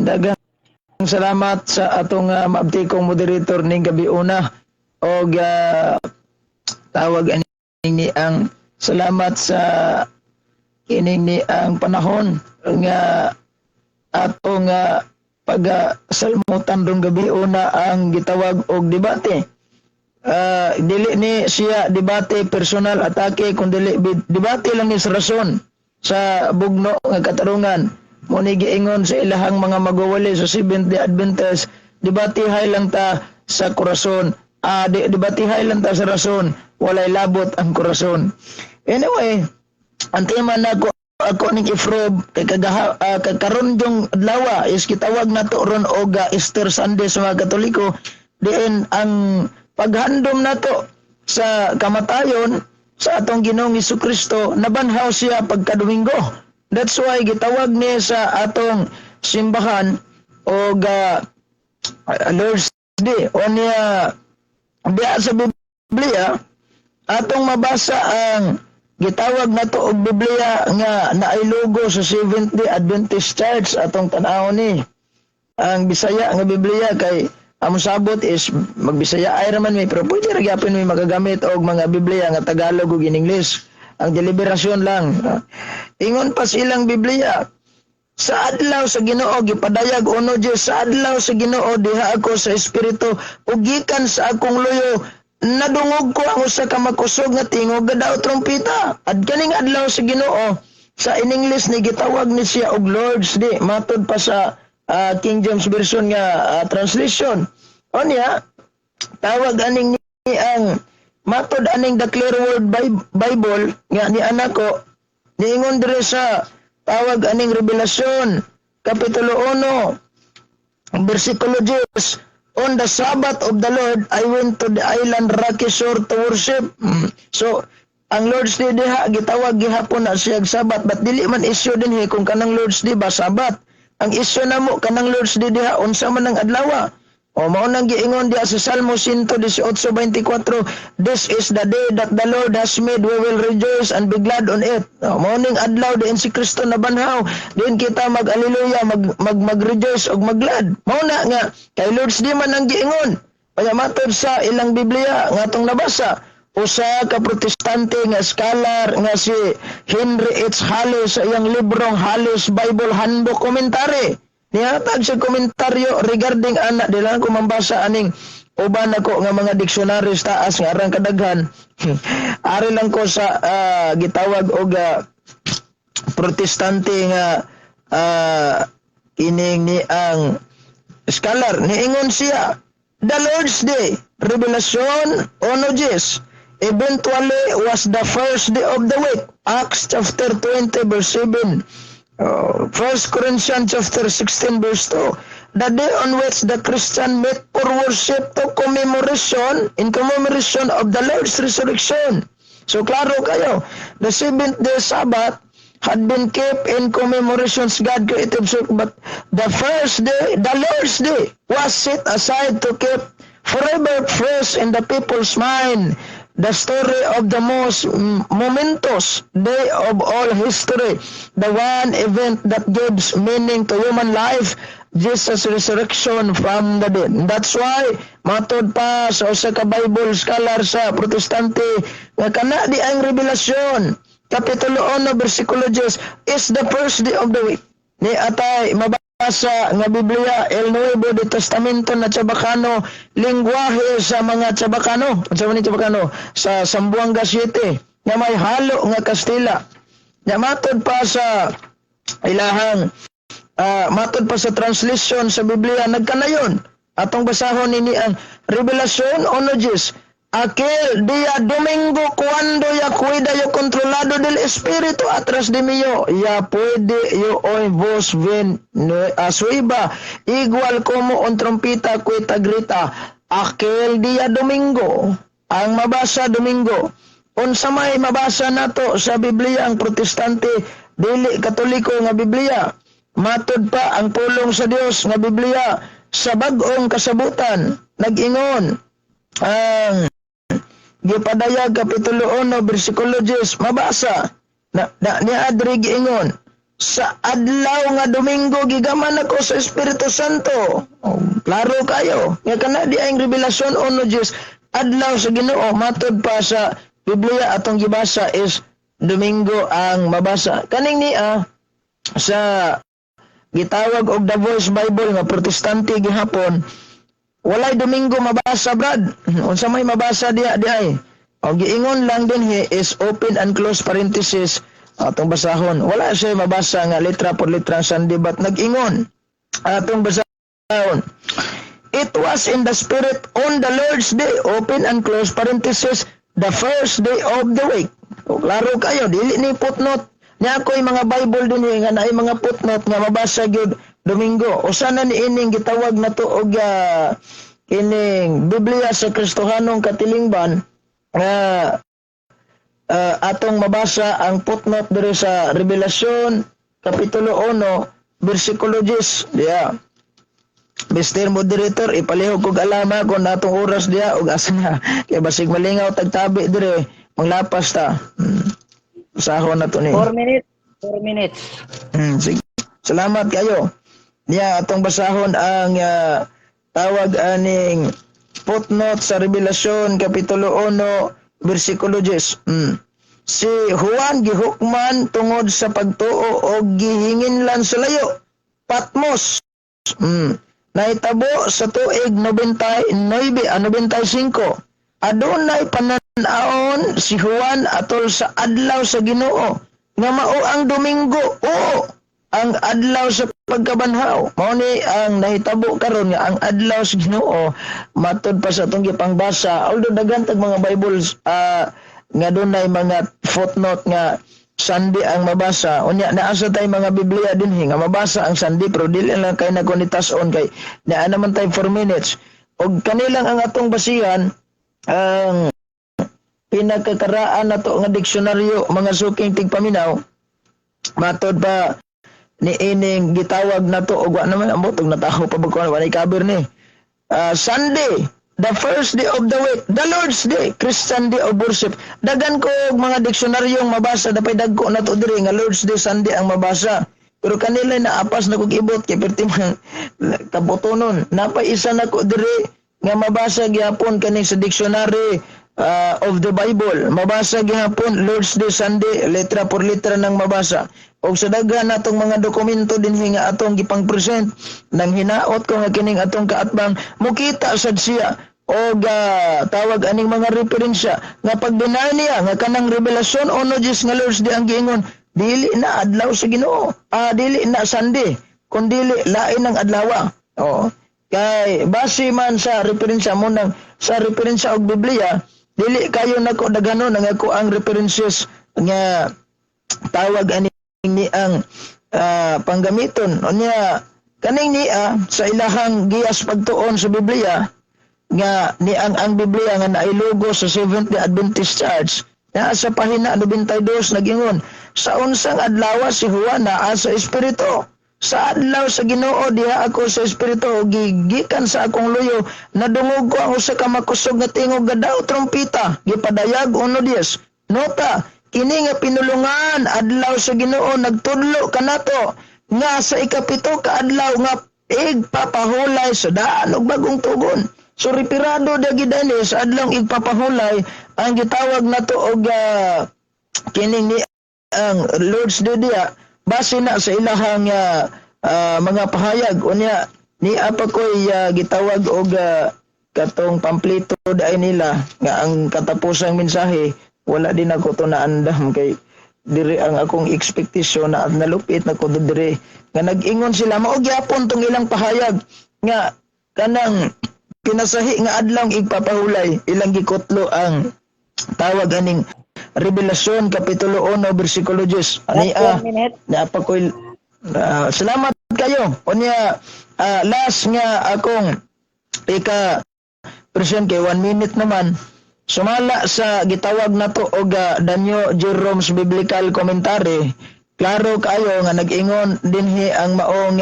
Daghang salamat sa atong maabtikong moderator ning gabi una og tawag ani ni ang salamat sa kining ni ang panahon nga atong pagsalmutan rong gabi una ang gitawag og debate. Dili ni siya debate personal atake, kun dili debate lang ni sa rason sa bugno nga katarungan. Mo ni giingon sa ilahang mga magwawali sa Seventh Day Adventist, debatehay lang ta sa korason, debatehay lang ta sa rason, walay labot ang korason. Anyway, ang tema nako ako ning i-probe kay kagaha, kay karon yung adlaw is gitawag nato ron og Easter Sunday sa mga Katoliko, diin ang paghandom nato sa kamatayon sa atong Ginoong Kristo, nabanhaw siya pagka Domingo. That's why gitawag ni sa atong simbahan og Lord's Day. O niya diya sa Biblia atong mabasa ang gitawag nato og Biblia nga naay logo sa Seventh Day Adventist Church. Atong tan-awon ni ang Bisaya nga Biblia kay among sabot is magbisaya ay raman may, pero pwede ra gyapon may magagamit og mga Biblia nga Tagalog ug in English. Ang deliberasyon lang. Ingon pa sa ilang Biblia, sa adlaw sa Ginoo, gipadayag uno Diyos, sa adlaw sa Ginoo diha ako sa espiritu ug gikan sa akong luyo nadungog ko ang usa ka makusog nga tingog nga daw trompeta. Ad kaning adlaw sa Ginoo, sa in English ni gitawag ni siya og Lord's Day, matod pa sa King James Version nga translation. Unya tawag aning ni ang matod aning The Clear Word Bible nga ni anak ko, niingon diri sa tawag aning Revelasyon kapitulo 1 bersikulo 10, "On the Sabbath of the Lord I went to the island rocky shore to worship." So ang Lord's Day diha gitawag gihapon na siya Sabat, but dili man issue dinhi kung kanang Lord's Day ba Sabat. Ang issue namo, kanang Lord's Day diha, unsa man ang adlaw? O mao nang giingon diha sa Salmo 118:24, "This is the day that the Lord has made, we will rejoice and be glad on it." O, mao ning adlaw diin si Kristo nabanhaw, diin kita mag-alleluia, mag, mag mag-rejoice ug mag-glad. Mao na nga kay Lord's Day man ang giingon. Kaya matod sa ilang Biblia nga atong nabasa, usa ka Protestante nga scholar nga si Henry H. Halley, sa iyang librong Halley's Bible Handbook Commentary, nihatag sa komentaryo regarding ana. Di lang ko mambasa aning uban ako nga mga dictionaries taas nga arang kadaghan. Ari lang ko sa gitawag og Protestante nga ining ni ang scholar. Niingon siya, "The Lord's Day, Revelation 1:10, eventually was the first day of the week. Acts chapter 20 verse 7. 1 Corinthians chapter 16 verse 2. The day on which the Christian met for worship to commemoration in commemoration of the Lord's resurrection." So klaro kayo, the seventh day Sabbath had been kept in commemorations God created, so, but the first day, the Lord's Day, was set aside to keep forever fresh in the people's mind the story of the most momentous day of all history, the one event that gives meaning to human life, Jesus' resurrection from the dead. That's why, matod pa sa usa ka Bible scholar sa Protestante, nga kana di ang Revelasyon, Kapitulo 1, versikulo 10, is the first day of the week. Ni atay mabasa nga Biblia, El Nuevo de Testamento na Chabacano, lingwahe sa mga Chabacano. Unsa man ni Chabacano? Sa Zamboanga City, nga may halo nga Kastila. Nga matod pa sa ilahang matod pa sa translation sa Biblia nagkanayon. Atong basahon nini ang Revelasyon 1:10. "Aquel día domingo cuando ya cuida yo controlado del espíritu atrás de mí, ya puede yo oír voz ven suiva igual como un trompeta cuita grita." Aquel día domingo. Ang mabasa Domingo. Unsa may mabasa nato sa Biblia ang Protestante, dili Katoliko nga Biblia? Matod pa ang pulong sa Dios nga Biblia sa bag-ong kasabutan, nag-ingon ang gipadayag kapitulo 1 bersikulo 10, mabasa na, na ni adri giingon Sa adlaw nga Domingo gigaman ako sa Espiritu Santo. Oh, klaro kayo. Nga kana di ang Rebelasyon 1:10, adlaw sa Ginoo, matod pa sa Biblia atong gibasa is Domingo ang mabasa. Kaning niya sa gitawag og The Voice Bible nga Protestante gihapon, walay Domingo mabasa, brad. Unsa may mabasa diha di ay? O giingon lang dinhi is open and close parenthesis atong basahon. Wala siya mabasa nga letra por letra ang Sunday, but nag-ingon atong basahon. It was in the Spirit on the Lord's Day, open and close parenthesis, the first day of the week. O, klaro kayo, dili ni footnote. Niya ako'y mga Bible din eh, nga naay mga footnote nga mabasa gyud Domingo. Usa na ni ining gitawag na to og kining Biblia sa Kristohanong Katilingban nga atong mabasa ang footnote diri sa Revelasyon Kapitulo 1 bersikulo 10 diya. Mr. Moderator, ipalihog kog alama kung natong oras diya og asa na. Kaya basig malingaw tagtabi dire, manglapas ta. Usahon na to ni. 4 minutes. 4 minutes. Sige. Salamat kayo. Niya atong basahon ang tawag aning footnote sa Revelasyon Kapitulo 1 bersikulo 10. Si Juan gihukman tungod sa pagtuo og gihinginlan sa layo. Patmos. Nahitabo sa tuig 99 a 95. Adunay panan-awon si Juan atol sa adlaw sa Ginoo nga mao ang Domingo o ang adlaw sa pagkabanhaw. Mao ni ang nahitabo karon nga ang adlaw sa Ginoo matud pa sa atong gipangbasa. Although daghan tag mga Bibles nga dunay mga footnote nga Sunday ang mabasa. Unya naa sa tay mga Biblia dinhi nga mabasa ang Sunday, pero dili lang kay na on kay naa naman tay 4 minutes. Og kanilang ang atong basihan ang pinakakaraan nato nga diksyonaryo, mga suking tigpaminaw, matod pa ni ining gitawag nato og wa naman ambot og nataho pa ba ko wa cover ni. Sunday, the first day of the week, the Lord's Day, Christian day of worship. Dagan ko og mga diksyonaryong mabasa, dapay dagko nato diri nga Lord's Day, Sunday ang mabasa. Pero kanila naapas na kog ibot kay perti man kabutonon. Napay isa na ko diri nga mabasa gyapon kaning sa dictionary of the Bible. Mabasa gihapon Lord's Day, Sunday, letra por letra nang mabasa. Og sa daghan natong mga dokumento dinhi nga atong gipang-present, nang hinaot ko nga kining atong kaatbang mukita sad siya og tawag aning mga referensya nga pag deny niya nga kanang Revelasyon 1:10 nga Lord's Day ang giingon, dili na adlaw sa Ginoo, dili na Sunday, kun dili lain ang adlaw. Oo. Kay base man sa referensya mo nang sa referensya og Biblia, dili kayo nako daghanon ang ako ang references nga tawag ani ni ang panggamiton. Unya kaning niya sa ilahang giyas pagtuon sa Biblia nga ni ang Biblia nga nailogo sa Seventh Day Adventist Church na sa pahina 92 nagingon sa unsang adlaw si Juan naa sa espiritu. Sa adlaw sa Ginoo diha ako sa espiritu, gigikan sa akong luyo nadungog ko ang usa ka makusog nga tingog nga daw trompeta. Gipadayag 1:10, nota kini nga pinulungan adlaw sa Ginoo nagtudlo kanato nga sa ikapito ka adlaw nga igpapahulay sa daan og bagong tugon. So referado dagi dani sa adlaw igpapahulay ang gitawag nato og kining ni ang Lord's Day diya base na sa ilahang mga pahayag. Unya ni apa koy gitawag og katong pampleto daay nila nga ang katapusang mensahe, wala din ako to naandam kay diri ang akong expectation na nalupit na ko diri nga nag-ingon sila mao gyapon tong ilang pahayag nga kanang kinasahi nga adlaw igpapahulay ilang gikutlo ang tawag aning Revelasyon Kapitulo 1 bersikulo 10 ani. Last 1 minute. Na pa ko'y salamat kayo. Unya last nga akong ika present kay 1 minute naman, sumala sa gitawag nato og Daniel Jerome's Biblical Commentary, klaro kayo nga nag-ingon dinhi ang maong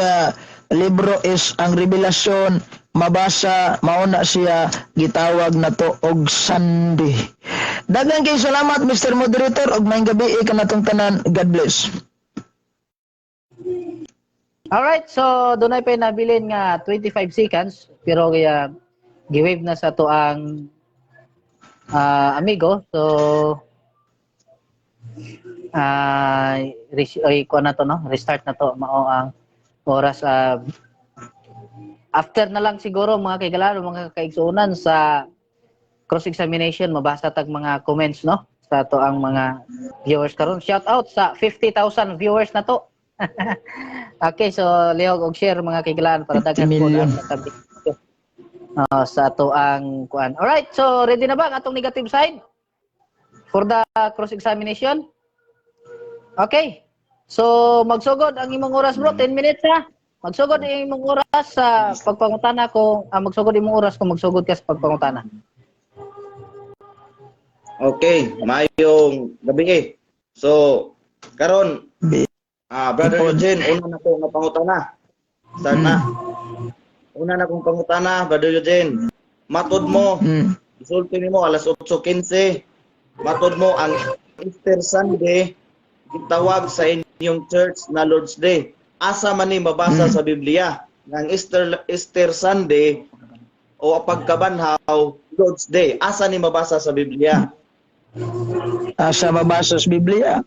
libro is ang Revelasyon mabasa mao na siya gitawag nato og Sunday. Daghang kay salamat, Mr. Moderator, og maayong gabi kanatong tanan. God bless. Alright, so dunay pa nabilin nga 25 seconds, pero kaya gi-wave na sa to ang amigo. So ay, kuha na to, no? Restart na to mao ang oras. After na lang siguro, mga kaigalano, mga kaigsuonan, sa cross examination, mabasa tag mga comments, no, sa to ang mga viewers karon. Shout out sa 50,000 viewers na to. Okay, so lihok og share, mga kaigalaan, para 50 daghan po million. Ang makabi sa ato ang kuan. Alright, so ready na ba ang atong negative side for the cross examination? Okay. So magsugod ang imong oras, bro, 10 minutes ha. Magsugod ang imong oras sa pagpangutana kung magsugod imong oras kung magsugod ka sa pagpangutana. Okay, maayong gabi eh. So, karon Brother Ipon. Eugene, una na ko nga pangutana. Start na. Una na kong pangutana, Brother Eugene. Matod mo, isulti nimo alas 8:15. Matod mo, ang Easter Sunday gitawag sa inyong church na Lord's Day. Asa man ni mabasa sa Biblia nga ang Easter Sunday o pagkabanhaw, Lord's Day? Asa ni mabasa sa Biblia? Asa mabasa sa Biblia?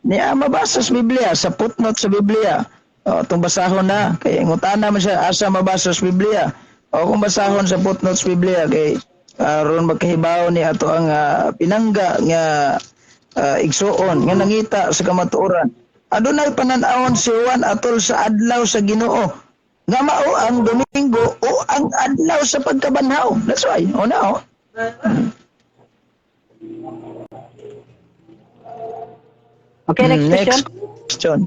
Niya mabasa sa Biblia sa footnote sa Biblia. O, itong basahon na kay ngutana man siya asa mabasa sa Biblia. O kung basahon sa footnote sa Biblia kay aron magkahibaw ni ato ang pinangga nga igsuon nga nangita sa kamatuoran. Adunay panan-awon si Juan atol sa adlaw sa Ginoo nga mao ang Domingo o ang adlaw sa pagkabanhaw. That's why. O na o. Okay, next question. Next question.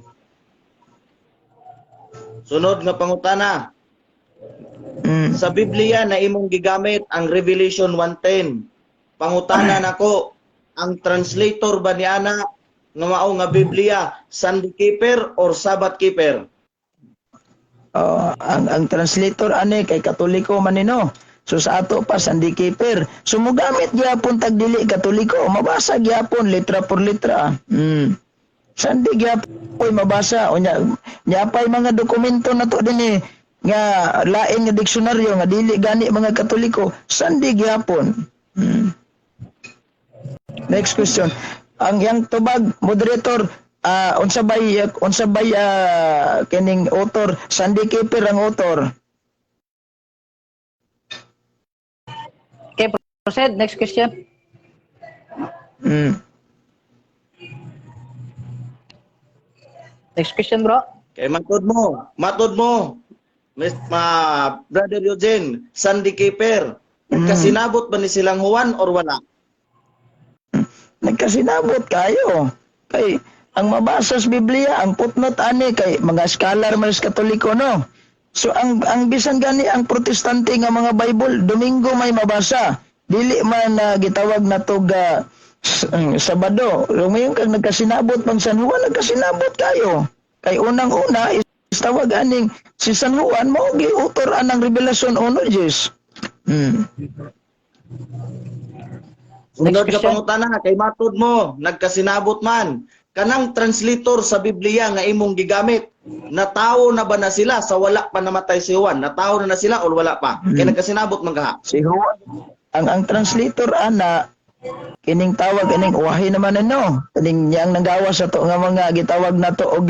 Sunod nga pangutana. Sa Biblia na imong gigamit ang Revelation 1:10. Pangutana nako, ang translator ba ni ana nga mao nga Biblia, Sunday keeper or Sabbath keeper? Oh, ang translator ani kay Katoliko man nino. So sa ato pa Sunday keeper. So mogamit gyapon tag dili Katoliko, mabasa gyapon letra por letra. Sunday gyapon mabasa unya nya pay mga dokumento na to dinhi nga lain nga diksyonaryo nga dili gani mga Katoliko, Sunday gyapon. Next question. Ang yang tubag, moderator, unsa bay kining author, Sunday keeper ang author? Okay, proceed. Next question. Next question, bro. Kay matod mo, Miss ma Brother Eugene, Sunday keeper. Nagkasinabot ba ni silang Juan or wala? Nagkasinabot kayo. Kay ang mabasa sa Biblia, ang footnote ani kay mga scholar man sa Katoliko, no. So ang bisan gani ang Protestante nga mga Bible, Domingo may mabasa. Dili man na gitawag na tog Sabado. Lumayon kag nagkasinabot pang San Juan, nagkasinabot kayo. Kay unang-una is tawag aning si San Juan mao gi-author anang Revelasyon 1:10. Sunod Next nga question. pangutana, kay matod mo, nagkasinabot man. Kanang translator sa Biblia nga imong gigamit, natawo na ba na sila sa wala pa namatay si Juan? Natawo na na sila or wala pa? Kay nagkasinabot man kaha. Si Juan, ang translator ana kining tawag ining uwahi naman ano kining niyang nanggawa sa to nga mga gitawag nato og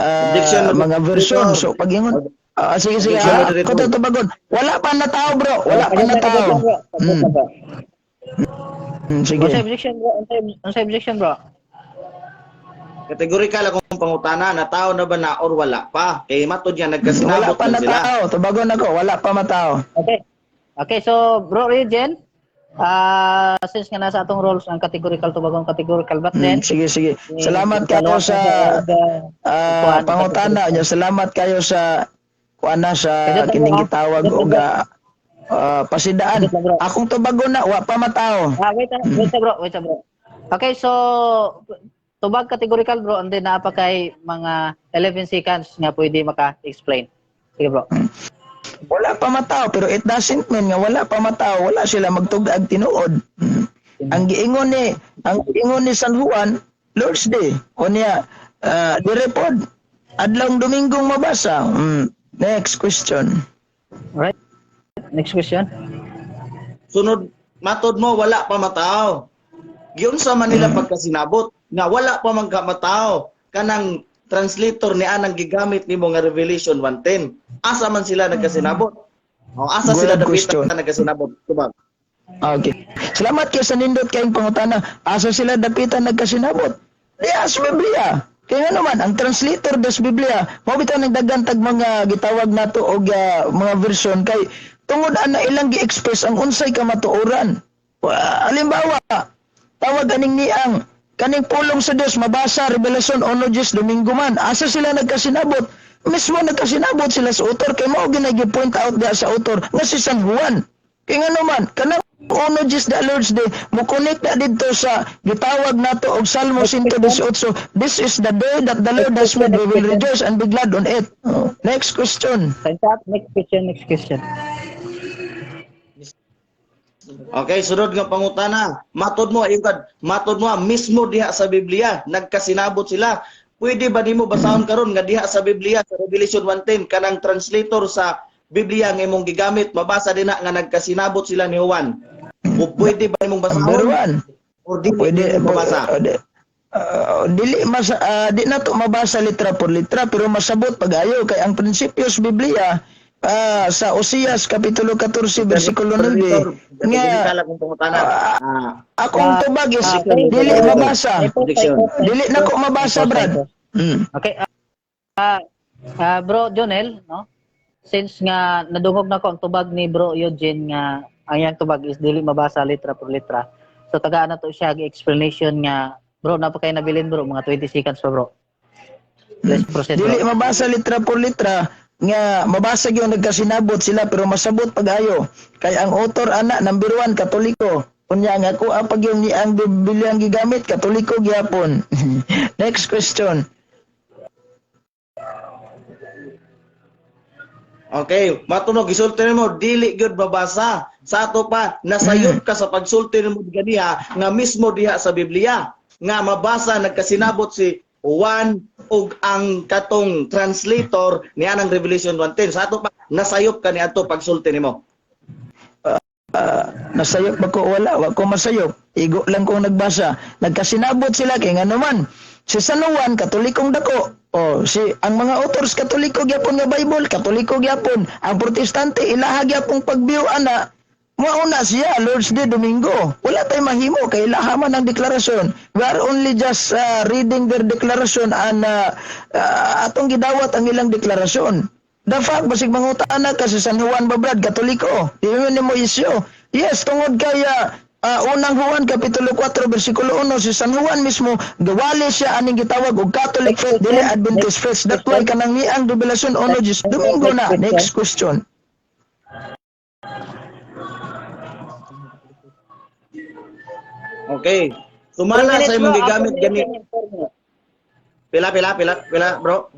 Objection, mga version. moderator. So pag-ingon, sige sige. Objection, moderator. Ko to tubagon, wala pa na tao, bro, wala pa na tao. Sige. Unsa objection, bro? Unsa objection, bro? Categorical akong pangutana, natawo na ba na or wala pa? Kay matod nga Wala nagkasinabot pa man na sila. tao, tubagon ako, wala pa matao. Okay. Okay, so bro Regen, since nga nasa atong roles ang categorical, tubagon categorical, but then Sige sige, salamat kayo sa pangutana niya. Salamat kayo sa kuana sa Kasi kining bro, gitawag kasi og bro. pasidaan. Kasi bro. Akong tubagon na, wa pa matao. Ah, wait, wait bro, wait bro. Okay, so tubag categorical, bro, and then naa pa kay mga 11 seconds nga pwede maka-explain. Sige, bro. Wala pa matao, pero it doesn't mean nga wala pa matao, wala sila magtug-ag tinuod. Ang giingon ni San Juan, Lord's Day. O niya, dire pod. Adlawng Dominggong mabasa. Next question. Alright. Next question. Sunod, matod mo wala pa matao. Giunsa man nila pagkasinabot nga wala pa man ka matao kanang translator ni anang gigamit nimo nga Revelation 1:10. Asa man sila nagkasinabot? O asa Good sila question. dapitan nagkasinabot? Tubag. Okay. Salamat kay sa nindot kayong pangutana. Asa sila dapitan nagkasinabot? Diya sa Biblia. Kaya nga naman, ang translator des Biblia, mao bitaw nagdagan tag mga gitawag nato og mga version kay tungod ana ilang gi-express ang unsay kamatuoran. Halimbawa, tawag aning niang kaning pulong sa Dios mabasa Revelation 1:10 Domingo man. Asa sila nagkasinabot? Mismo nagkasinabot sila sa author kay mao ginay point out diha sa author nga si San Juan. Kay nga naman, kanang 1:10 the Lord's Day mo connect na didto sa gitawag nato og Salmo 118: "This is the day that the Lord has made, we will rejoice and be glad on it." Oh. Next question. Time's up. Next question, next question. Okay, sunod nga pangutana. Matod mo, ayun kad, matod mo mismo diha sa Biblia nagkasinabot sila. Pwede ba nimo basahon karon nga diha sa Biblia sa Revelation 1:10, kanang translator sa Biblia nga imong gigamit, mabasa din na nga nagkasinabot sila ni Juan? O pwede ba nimong Number basahon 1. or dili Pwede nimo mabasa? Dili mas di na to mabasa litra por litra, pero masabot pag-ayo kay ang prinsipyo sa Biblia sa Oseas kapitulo 14 bersikulo 9 nga nga kung pangutana. Akong tubag is dili mabasa. Prediction. Dili na ko mabasa, Brad. Okay. Bro Jonel, no? Since nga nadungog na ko ang tubag ni Bro Eugene nga ang iyang tubag is dili mabasa litra por litra. So tagaan na to siya og explanation nga, bro, napakay nabilin, bro, mga 20 seconds pa, bro. Let's proceed, bro. Dili mabasa litra por litra nga mabasa gyud nagkasinabot sila, pero masabot pag-ayo kay ang author ana, number 1, Katoliko. Unya ang ako pag yung ang Biblia ang gigamit, Katoliko gyapon. Next question. Okay, matunog gisulti nimo dili gyud mabasa. Sa ato pa nasayop ka sa pagsulti nimo ganiha nga mismo diha sa Biblia nga mabasa nagkasinabot si Juan ug ang katong translator niya ng Revelation 1:10. Sa ato pa nasayop ka niadto pagsulti nimo. Nasayop ba ko? Wala, wa ko masayop. Igo lang kong nagbasa. Nagkasinabot sila kay ngano man si San Juan Katolikong dako. O si ang mga authors Katoliko gyapon nga Bible, Katoliko gyapon. Ang Protestante ilaha gyapong pagbiyo ana. Mao na siya Lord's Day Domingo. Wala tay mahimo kay ilaha man ang deklarasyon. We are only just reading their declaration and atong gidawat ang ilang deklarasyon. The fact, basig mangutana ka sa San Juan ba, Brad, Katoliko. Di mo nimo isyo. Yes, tungod kay Unang Juan kapitulo 4 bersikulo 1, si San Juan mismo gawali siya aning gitawag og Catholic faith, dili Adventist faith. That's why kanang niang Revelation 1:10 Domingo na. Next question. Okay. Sumala sa imong gigamit gani. Pila, pila, pila, pila, bro?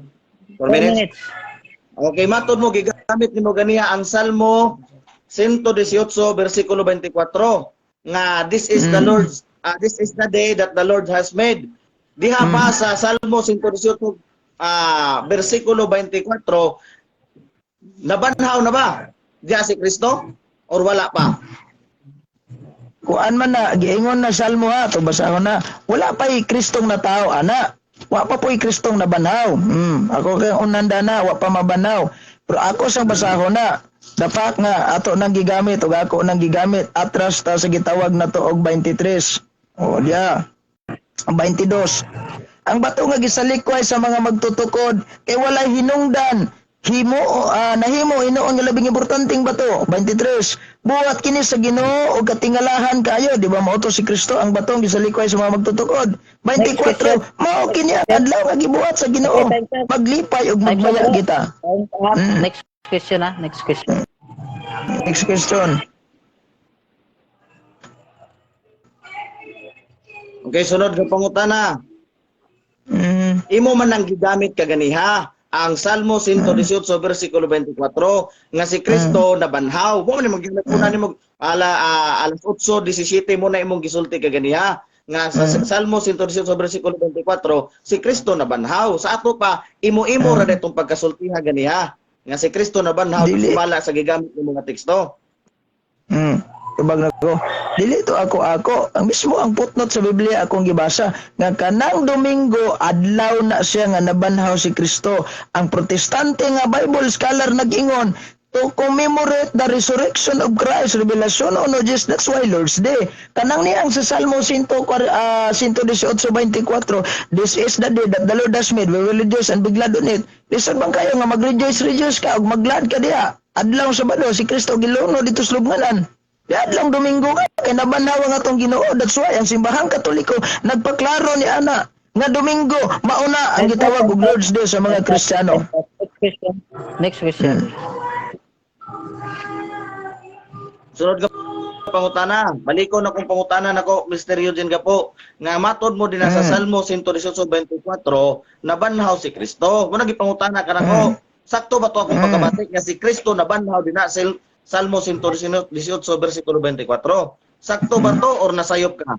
4 4 minutes. minutes. Okay, matod mo gigamit nimo ganiha ang Salmo 118 bersikulo 24 nga this is the Lord's this is the day that the Lord has made. Diha pa sa Salmo 118 bersikulo 24, nabanhaw na ba diha si Kristo or wala pa? Kuan man na giingon na Salmo ha, to basahon na. Wala pa'y Kristong natao ana. Wa pa po'y Kristong nabanhaw. Ako kay unanda na wa pa mabanhaw. Pero ako sang basahon na. The fact nga ato nang gigamit ug ako nang gigamit atras ta sa gitawag na to og 23. O diya. Ang 22. Ang bato nga gisalikway sa mga magtutukod kay walay hinungdan. Himo nahimo hinuon nga labing importanteng bato. 23. Buhat kini sa Ginoo og katingalahan kayo, di ba mao to si Kristo ang batong gisalikway sa mga magtutukod. 24. Mao kini ang adlaw nga gibuhat sa Ginoo. Okay, time's up. Maglipay ug Time's up, magmaya bro. kita. Time's up. Next question na, next question. Next question. Okay, sunod nga pangutana. Imo man ang gigamit kaganiha ang Salmo 118 versikulo 24 nga si Kristo nabanhaw. Mo man imong gigamit una nimo ala alas 8:17 mo na imong gisulti kaganiha. Nga sa Salmo 118 versikulo 24, si Kristo nabanhaw. Sa ato pa, imo-imo ra ditong pagkasultiha ganiha. Nga si Kristo nabanhaw Dili. sumala sa gigamit ng mga teksto. Tubag na ko. Dili to ako ako. Ang mismo ang footnote sa Biblia akong gibasa nga kanang Domingo adlaw na siya nga nabanhaw si Kristo. Ang Protestante nga Bible scholar nag-ingon to commemorate the resurrection of Christ, Revelation 1:10, that's why Lord's Day. Kanang niyang sa Salmo 118:24, "This is the day that the Lord has made, we will rejoice and be glad on it." Lisod bang kayo nga mag-rejoice, rejoice ka, ug mag-glad ka diha? Adlaw Sabado, si Kristo gilunod dito sa lubnganan. Di adlaw Domingo ka, kay nabanhaw ang atong Ginoo. That's why ang simbahang Katoliko nagpaklaro ni ana nga Domingo mauna ang gitawag og Lord's Day sa mga Kristiyano. Next question. Next question. Sunod ka pangutana. Baliko na kong pangutana nako, Mr. Eugene Gapo. Nga matod mo din sa Salmo 118:24, nabanhaw si Kristo. Muna gipangutana ka nako. Sakto ba to akong pagkabati nga si Kristo nabanhaw din na sa Salmo 118 versikulo 24? Sakto ba to or nasayop ka?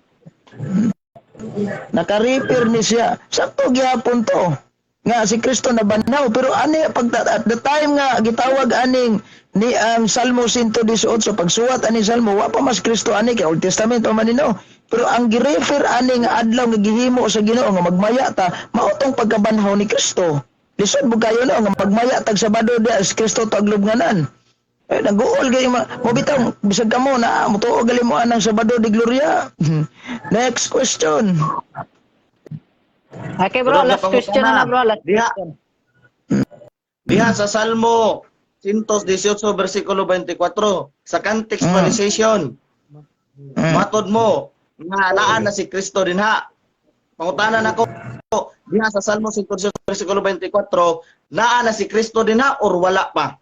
Naka-refer ni siya. Sakto gihapon to. Nga si Kristo nabanhaw, pero ani pag at the time nga gitawag aning ni ang Salmo 118, pagsuwat ani Salmo, wa pa mas Kristo ani kay Old Testament pa man nino. Pero ang gi-refer ani nga adlaw nga gihimo sa Ginoo nga magmaya ta, mao tong pagkabanhaw ni Kristo. Lisod mo kayo no nga magmaya tag Sabado diha si Kristo taglubnganan. Eh, nag-uol kayo mo bitaw bisag kamo na mutuo gali mo anang Sabado de Gloria. Next question. Okay bro, Sunod na last question na, pangutana. na bro, last Diha. question. Diha sa Salmo 118 versikulo 24 sa contextualization, matod mo nga naa na si Kristo dinha. Pangutana nako, diha sa Salmo 118 versikulo 24, naa na si Kristo dinha or wala pa?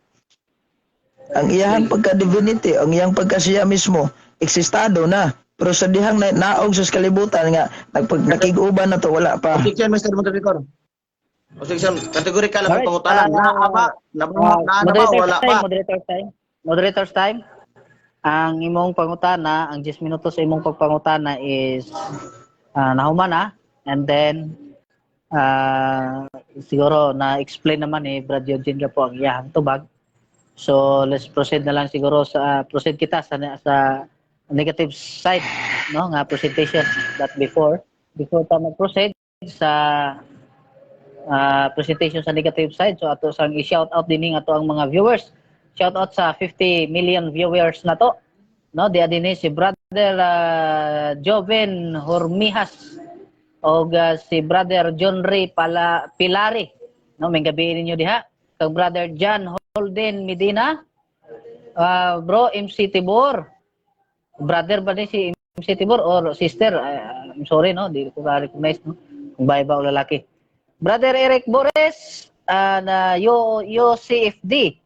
Ang iyang pagka-divinity, ang iyang pagkasiya mismo, eksistado na. Pero sa dihang na, naog sa kalibutan nga nakig-uban na to, wala pa. Objection, Mr. Moderator. Objection, kategorikal ang Alright, pangutana. Naa ba? Naa na ba o Moderator's wala time, pa? Moderator's time. Moderator's time. Ang imong pangutana, ang 10 minutos sa imong pagpangutana is nahuman na. And then, siguro na-explain naman ni Brad Eugene po ang iyahang tubag. So, let's proceed na lang siguro sa proceed kita sa negative side, no, nga presentation. But before ta mag-proceed sa presentation sa negative side, so ato sang i-shout out dinhi ato ang mga viewers. Shout out sa 50 million viewers na to. No, diya dinhi si Brother Joven Hormijas og si Brother John Ray Pala Pilari. No, may gabi ninyo diha. Kag Brother John Holden Medina. Bro MC Tibor. Brother ba ni si MC Tibor or sister? I'm sorry, no, di ko ka-recognize, no. Kung babae ba o lalaki. Brother Eric Bores na Yo Yo CFD.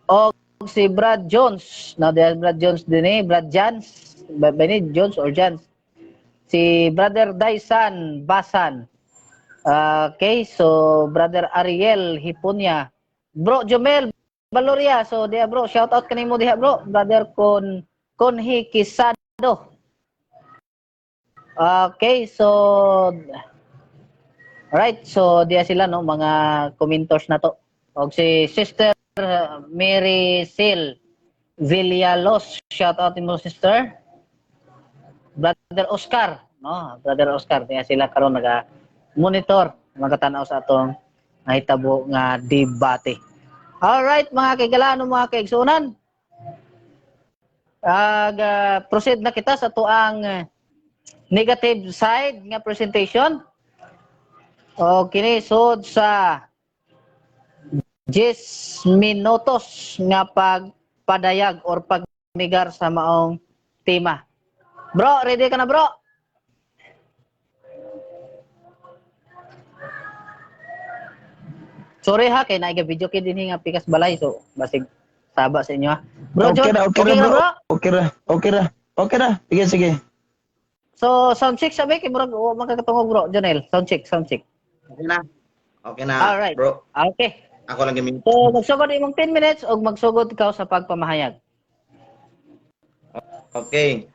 O si Brad Jones, no, di Brad Jones din eh, Brad Jans, ba ni Jones or Jans? Si Brother Dyson Basan. Okay, so Brother Ariel Hipunya. Bro Jomel Valoria. So diha bro, shout out kanimo diha bro. Brother Con Conhi Quesado. Okay, so right, so diha sila no, mga commentors na to. Og si Sister Mary Sil Villalos, shout out mo, sister. Brother Oscar, no? Brother Oscar, diha sila karon naga monitor, magtanaw sa atong nahitabo nga debate. All right, mga kaigalaan, mga kaigsuonan. Ag proceed na kita sa tuang negative side nga presentation. O kini sud sa 10 minutos nga pagpadayag or pagnigar sa maong tema. Bro, ready ka na, bro? Sorry ha, kay naiga video kay dinhi nga pikas balay, so basig saba sa inyo ha. Bro, Okay John, ra, okay ra, okay ra, bro. bro? Okay ra, okay ra. Okay ra. Sige, sige. So sound check sabi kay murag o makakatungog, bro, Jonel. Sound check, sound check. Okay na. Okay na, Alright. bro. Okay. Ako lang gamit. So magsugod imong 10 minutes ug magsugod ikaw sa pagpamahayag. Okay.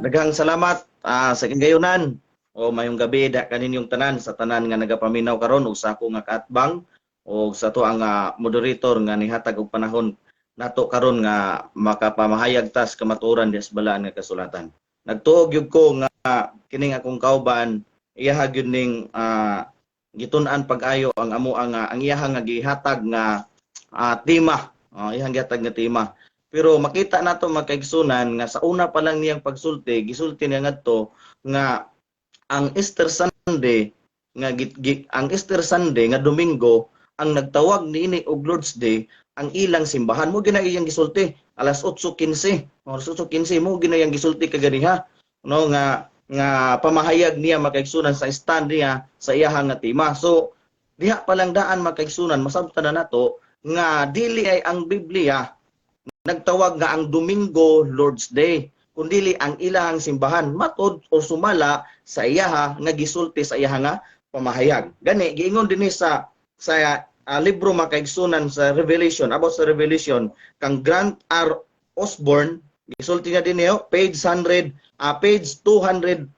Daghang salamat, Sa kagayunan o mayong gabi da kaninyong tanan, sa tanan nga nagapaminaw karon ug sa ako nga kaatbang o sa ato ang moderator nga nihatag og panahon nato karon nga makapamahayag tas kamatuoran diha sa balaan nga kasulatan. Nagtuo gyud ko nga kining akong kauban, iyaha gyud ning gitun-an pag-ayo ang amo ang iyaha nga gihatag nga tema, iyang gihatag nga tema. Pero makita nato, mga kaigsunan, nga sa una pa lang niyang pagsulti, gisulti niya ngadto nga ang Easter Sunday nga ang Easter Sunday nga Domingo, ang nagtawag niini og Lord's Day ang ilang simbahan. Mo gina iyang gisulti alas 8:15. Alas 8:15 mo gina iyang gisulti kaganiha, no, nga nga pamahayag niya, mga kaigsunan, sa stand niya sa iyahang nga tema. So diha pa lang daan, mga kaigsunan, masabtan na nato nga dili ay ang Biblia nagtawag nga ang Domingo Lord's Day, kundili ang ilahang simbahan, matod o sumala sa iyaha nga gisulti sa iyaha nga pamahayag. Gani giingon dinhi sa libro, mga kaigsunan, sa Revelation, about sa Revelation kang Grant R. Osborne, gisulti niya dinhi, oh, page 100, page 200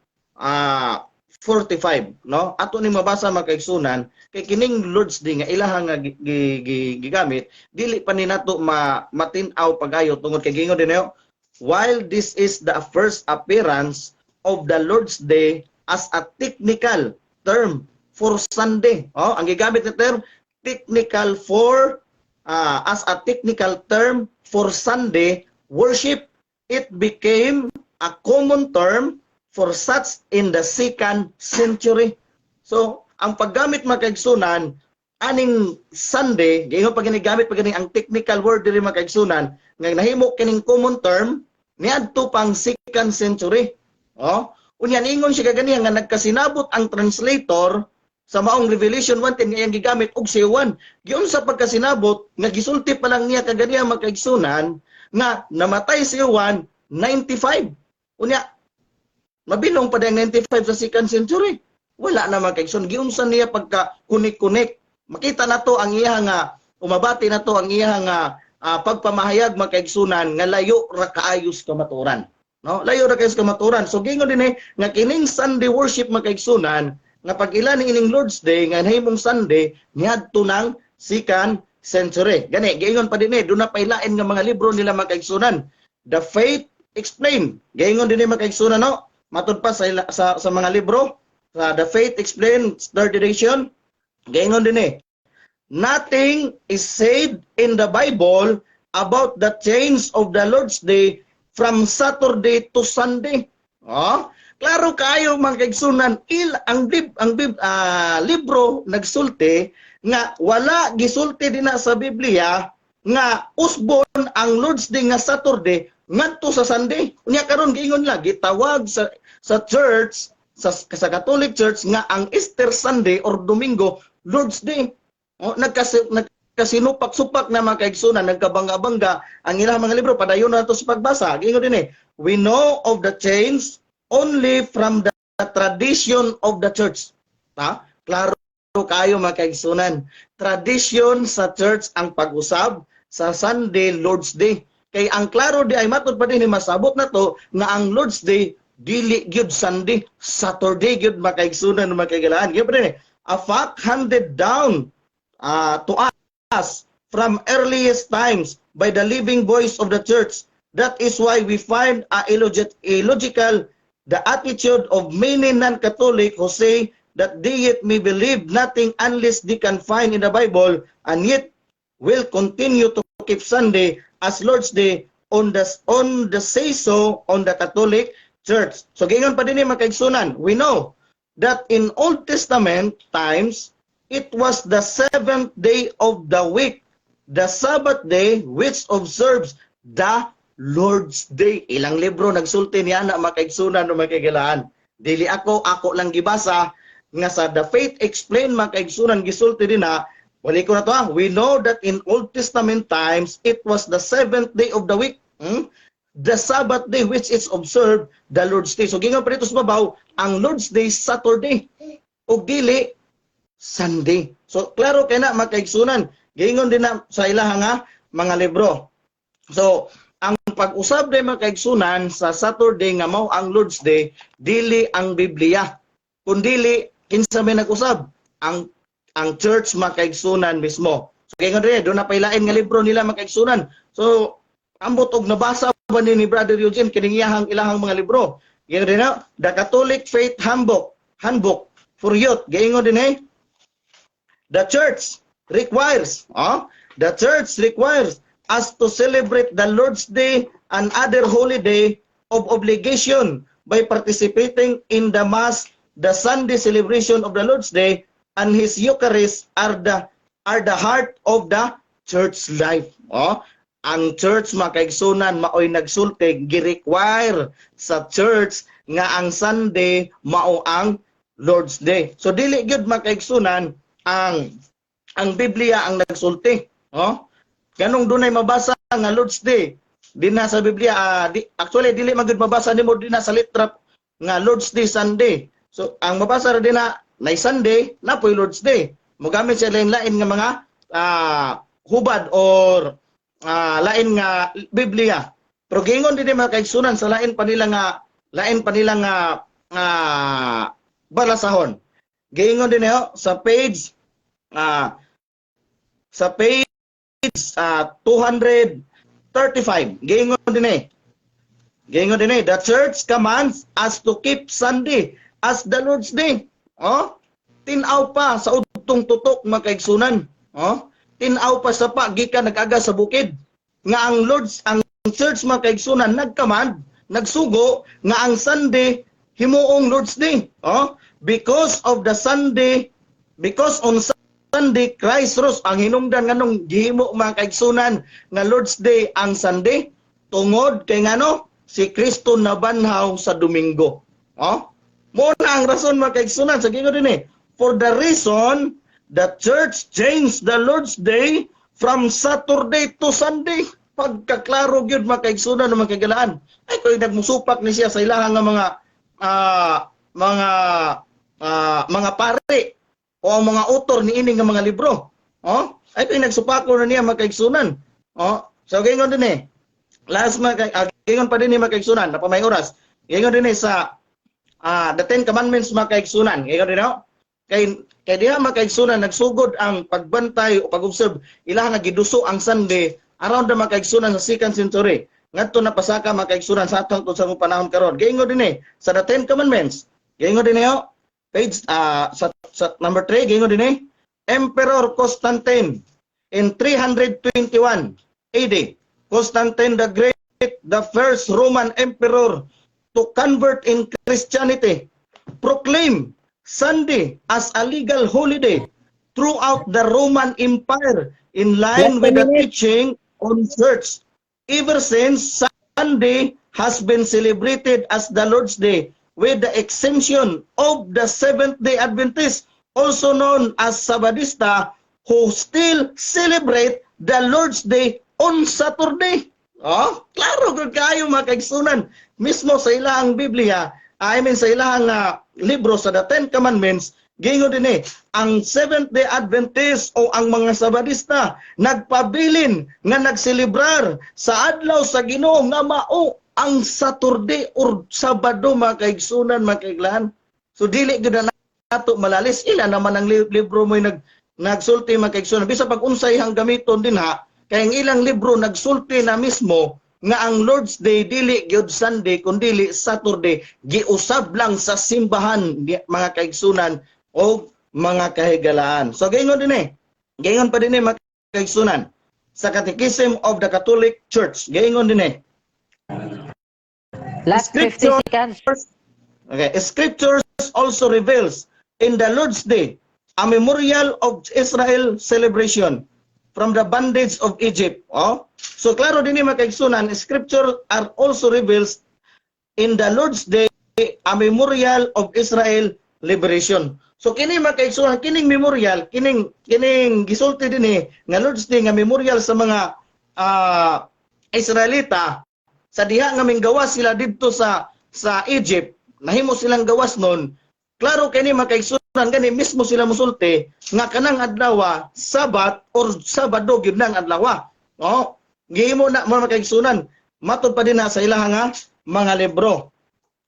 45, no? Ato ni mabasa, mga kaigsunan, kay kining Lord's Day nga ilaha nga gigamit, dili pa ni nato matin-aw pagayo tungod kay giingon dinhi, oh, "While this is the first appearance of the Lord's Day as a technical term for Sunday." Oh, ang gigamit na term technical for as a technical term for Sunday worship, it became a common term for such in the second century. So, ang paggamit, mga kaigsunan, aning Sunday, giingon pa gini, gamit pa gini ang technical word diri, mga kaigsunan, nga nahimo kining common term niadto pang second century. Oh, unya ningon siya kaganiha nga nagkasinabot ang translator sa maong Revelation 1:10 nga iyang gigamit og si Juan. Giunsa pagkasinabot nga gisulti pa lang niya kaganiha, mga kaigsunan, nga namatay si Juan 95? Unya mabilong pa ang 95 sa second century? Wala na, mga kaigsunan. Giunsa niya pagka kunik-kunik? Makita na to ang iya nga umabati na to ang iya nga pagpamahayag, mga kaigsunan, nga layo ra kaayos kamaturan. No? Layo ra kaayos kamaturan. So giingon din eh nga kining Sunday worship, mga kaigsunan, nga pag ila ni ining Lord's Day nga nahimong Sunday niadto ng second century. Gani giingon pa din eh, duna pa ilain nga mga libro nila, mga kaigsunan. The Faith Explained. Giingon din eh, mga kaigsunan, no? Matud pa sa mga libro sa The Faith Explained, third edition, giingon din eh, "Nothing is said in the Bible about the change of the Lord's Day from Saturday to Sunday." Oh, klaro kayo, mga kaigsunan, il ang bib, ang bib, libro nagsulti nga wala gisulti dinha sa Biblia nga usbon ang Lord's Day nga Saturday ngadto sa Sunday. Unya karon giingon lang gitawag sa church, sa Catholic Church, nga ang Easter Sunday or Domingo Lord's Day. Oh, nagkasinupak-supak na, mga kaigsunan, nagkabangga-bangga ang ilang mga libro. Padayon na to sa pagbasa. Giingon din eh, "We know of the change only from the tradition of the church." Ha? Klaro kayo, mga kaigsunan. Tradition sa church ang pag-usab sa Sunday Lord's Day. Kay ang klaro di ay matod pa din ni masabot na to nga ang Lord's Day dili gyud Sunday, Saturday gyud, mga kaigsunan, mga kaigalaan. Gyud pa din eh, "A fact handed down to us from earliest times by the living voice of the church. That is why we find a illogical the attitude of many non-Catholic who say that they yet may believe nothing unless they can find in the Bible and yet will continue to keep Sunday as Lord's Day on the say so on the Catholic Church." So giingon pa din ni, mga kaigsunan, "We know that in Old Testament times it was the seventh day of the week, the Sabbath day, which observes the Lord's Day." Ilang libro nagsulti niya na, mga kaigsunan o mga kaigalaan? Dili ako, ako lang gibasa nga sa The Faith Explained, mga kaigsunan, gisulti din na, wali ko na to ah, "We know that in Old Testament times it was the seventh day of the week. The Sabbath day which is observed the Lord's Day." So gingon pa dito sa babaw, ang Lord's Day Saturday ug dili Sunday. So klaro kay na, mga kaigsunan, giingon din na sa ilaha nga mga libro. So Ang pag-usab day, mga kaigsunan, sa Saturday nga mao ang Lord's Day, dili ang Biblia. Kundili kinsa may nag-usab? Ang church, mga kaigsunan, mismo. So kay diri do na pailain nga libro nila, mga kaigsunan. So ambot og nabasa ba ni Brother Eugene kining iyahang ilahang mga libro. Giingon din na, The Catholic Faith Handbook for Youth. Giingon din eh, the church requires us to celebrate the Lord's Day and other holiday of obligation by participating in the Mass. The Sunday celebration of the Lord's Day and His Eucharist are the heart of the church life. Oh, ang church, mga kaigsunan, maoy nagsulti, gi-require sa church nga ang Sunday mao ang Lord's Day. So dili gyud, mga kaigsunan, ang Biblia ang nagsulti. Oh? Ganong dunay mabasa nga Lord's Day dinha sa Biblia, actually dili man gyud mabasa nimo dinha sa litra nga Lord's Day Sunday. So ang mabasa ra dinha nay Sunday na po'y Lord's Day. Mogamit siya lain-lain nga mga hubad or lain nga Biblia. Pero giingon din mga kaigsunan sa lain pa nila nga balasahon. Giingon din niyo sa page 235. Giingon din eh. Giingon din eh, the church commands us to keep Sunday as the Lord's Day. Oh? Tin-aw pa sa udtong tutok, mga kaigsunan. Oh? Tin-aw pa sa pa gikan nag-aga sa bukid nga ang church, mga kaigsunan, nagcommand, nagsugo nga ang Sunday himuong Lord's Day. Oh? Because of the Sunday, because on Sunday Christ rose. Ang hinungdan nganong gihimo, mga kaigsunan, nga Lord's Day ang Sunday, tungod kay ngano si Kristo nabanhaw sa Domingo. Oh? Mo na ang rason, mga kaigsunan, sa gingon din eh. For the reason the church changed the Lord's Day from Saturday to Sunday. Pagkaklaro gyud, mga kaigsunan ng mga kagalaan. Ay koy nagmusupak ni siya sa ilahang nga mga pare o ang mga author ni ini nga mga libro. Oh? Ay koy nagsupako na niya, mga kaigsunan. Oh? So gingon din eh. Last mga gingon pa din ni mga kaigsunan, na pa may oras. Gingon din eh sa the Ten Commandments, mga kaigsunan. Gingon din oh. Kay diha, mga kaigsunan, nagsugod ang pagbantay o pag-observe ilaha nga giduso ang Sunday around the, mga kaigsunan, sa second century. Ngadto na pasaka, mga kaigsunan, sa atong sa among panahon karon. Giingon din eh sa the Ten Commandments. Giingon din eh oh, page sa number 3, giingon din eh, Emperor Constantine in 321 AD, Constantine the Great, the first Roman emperor to convert in Christianity, proclaimed Sunday as a legal holiday throughout the Roman Empire in line Less with the than minute. Teaching on church. Ever since, Sunday has been celebrated as the Lord's Day with the exemption of the Seventh-day Adventists, also known as Sabadista, who still celebrate the Lord's Day on Saturday. Oh, klaro gud kayo, mga kaigsunan. Mismo sa ilang Biblia, I mean sa ilang libro sa the Ten Commandments, giingon din eh, ang Seventh-day Adventist o ang mga Sabadista nagpabilin nga nagselebrar sa adlaw sa Ginoo nga mao ang Saturday or Sabado, mga kaigsunan, mga kaiglan. So dili gyud na nato malalis, ila naman ang libro mo nagsulti, mga kaigsunan. Bisa pag unsay hang gamiton din ha, kay ang ilang libro nagsulti na mismo nga ang Lord's Day dili gyud Sunday kundili Saturday, giusab lang sa simbahan, mga kaigsunan o mga kahigalaan. So gaingon din eh. Gaingon pa din eh, mga kaigsunan, sa Catechism of the Catholic Church. Gaingon din eh. Last 50 seconds. Okay, Scriptures also reveals in the Lord's Day a memorial of Israel celebration from the bondage of Egypt. Oh? So klaro din ni, mga kaigsunan, Scripture are also reveals in the Lord's Day a memorial of Israel liberation. So kini, mga kaigsunan, kining memorial, kining gisulti din eh nga Lord's Day nga memorial sa mga Israelita sa diha nga minggawas sila didto sa Egypt, nahimo silang gawas nun. Klaro kini, mga kaigsunan, gani mismo sila musulti nga kanang adlaw Sabat or Sabado gyud nang adlaw. No? Gihimo na, mga kaigsunan. Matod pa din na sa ilaha nga mga libro.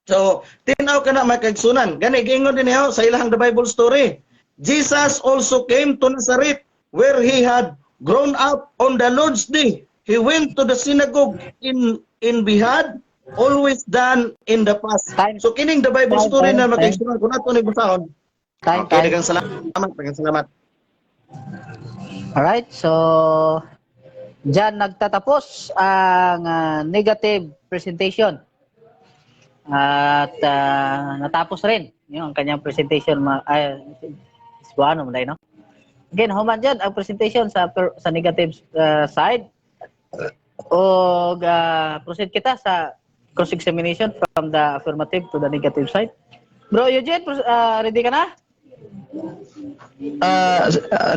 So, tinaw ka na, mga kaigsunan. Gani, giingon din niya sa ilahang The Bible Story. "Jesus also came to Nazareth where he had grown up. On the Lord's Day, he went to the synagogue in he had always done in the past." Time. So, kining The Bible Time, Story time, na, mga time. kaigsunan, kung ato ni basahon. Time, Okay, time. daghang salamat, daghang salamat. Alright, so diyan nagtatapos ang negative presentation. At natapos rin yung ang kanyang presentation, ay Cebuano mo no? Again, human dyan ang presentation sa negative side. O proceed kita sa cross-examination from the affirmative to the negative side. Bro Eugene, ready ka na?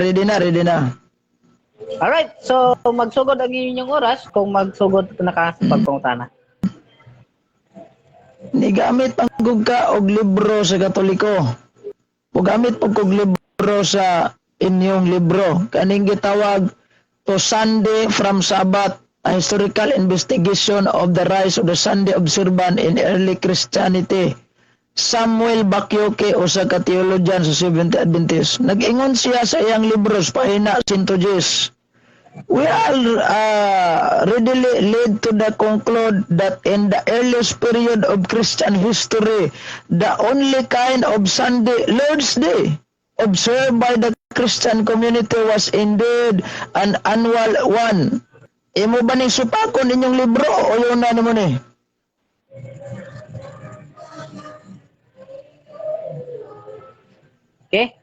Ready na, ready na. Alright, so magsugod ang inyong oras kung magsugod na ka sa pagpangutana. Nigamit ang ka og libro sa Katoliko. Mugamit pug kog libro sa inyong libro. Kaning gitawag to Sunday from Sabbath, a historical investigation of the rise of the Sunday observance in early Christianity. Samuel Bakyoke, usa ka theologian sa Seventh Adventist. Nag-ingon siya sa iyang libro sa pahina 110. "We are readily led to the conclude that in the earliest period of Christian history, the only kind of Sunday, Lord's Day, observed by the Christian community was indeed an annual one." Imo ba ning supakon inyong libro o yun na nimo ni? Okay?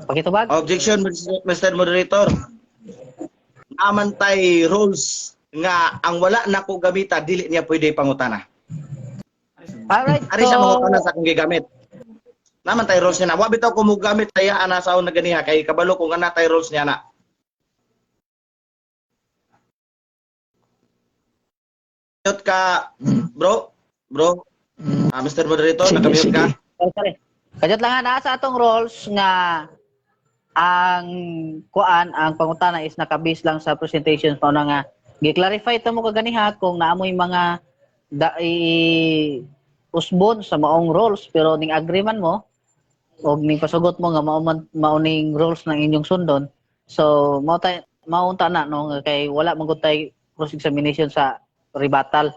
Pakitubag. Objection, Mr. Moderator. Amantay rules nga ang wala na ko gamita, dili niya pwede pangutana. Alright, Ari siya so, mangutana sa akong gigamit. Naman tay rules niya na. Wa bitaw ko mo gamit saya ana sa na ganiha kay kabalo ko nga natay rules niya na. Mute ka, bro. Bro. Ah, Mr. Moderator, Sige, nakamute sige. ka. Oh, sorry. Kajot lang ha, naa sa atong roles nga ang kuan, ang pangutana is nakabase lang sa presentation pa na nga gi-clarify ta mo kaganiha kung naamoy mga da, i, usbon sa maong roles, pero ning agreement mo og ning pasugot mo nga mao man mao ning roles ng inyong sundon, so mao tay maunta na no, nga kay wala man gud tay cross examination sa rebuttal,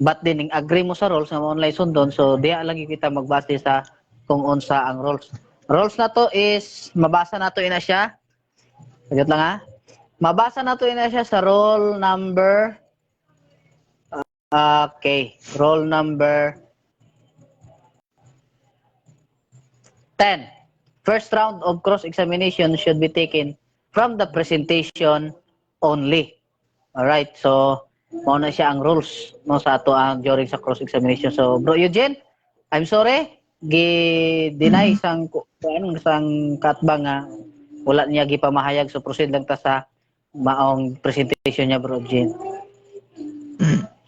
but din ning agree mo sa roles nga mao online sundon, so diha lang gyud kita magbase sa kung unsa ang roles. Roles na to is mabasa na to ina siya. Sagot lang ha. Mabasa na to ina siya sa roll number, okay, roll number 10. First round of cross-examination should be taken from the presentation only. Alright, so mao na siya ang rules no sa ato ang during sa cross-examination. So, Bro Eugene, I'm sorry, gi-deny sang kuan sang katbang nga wala niya gipamahayag, so proceed lang ta sa maong presentation niya, Bro Eugene.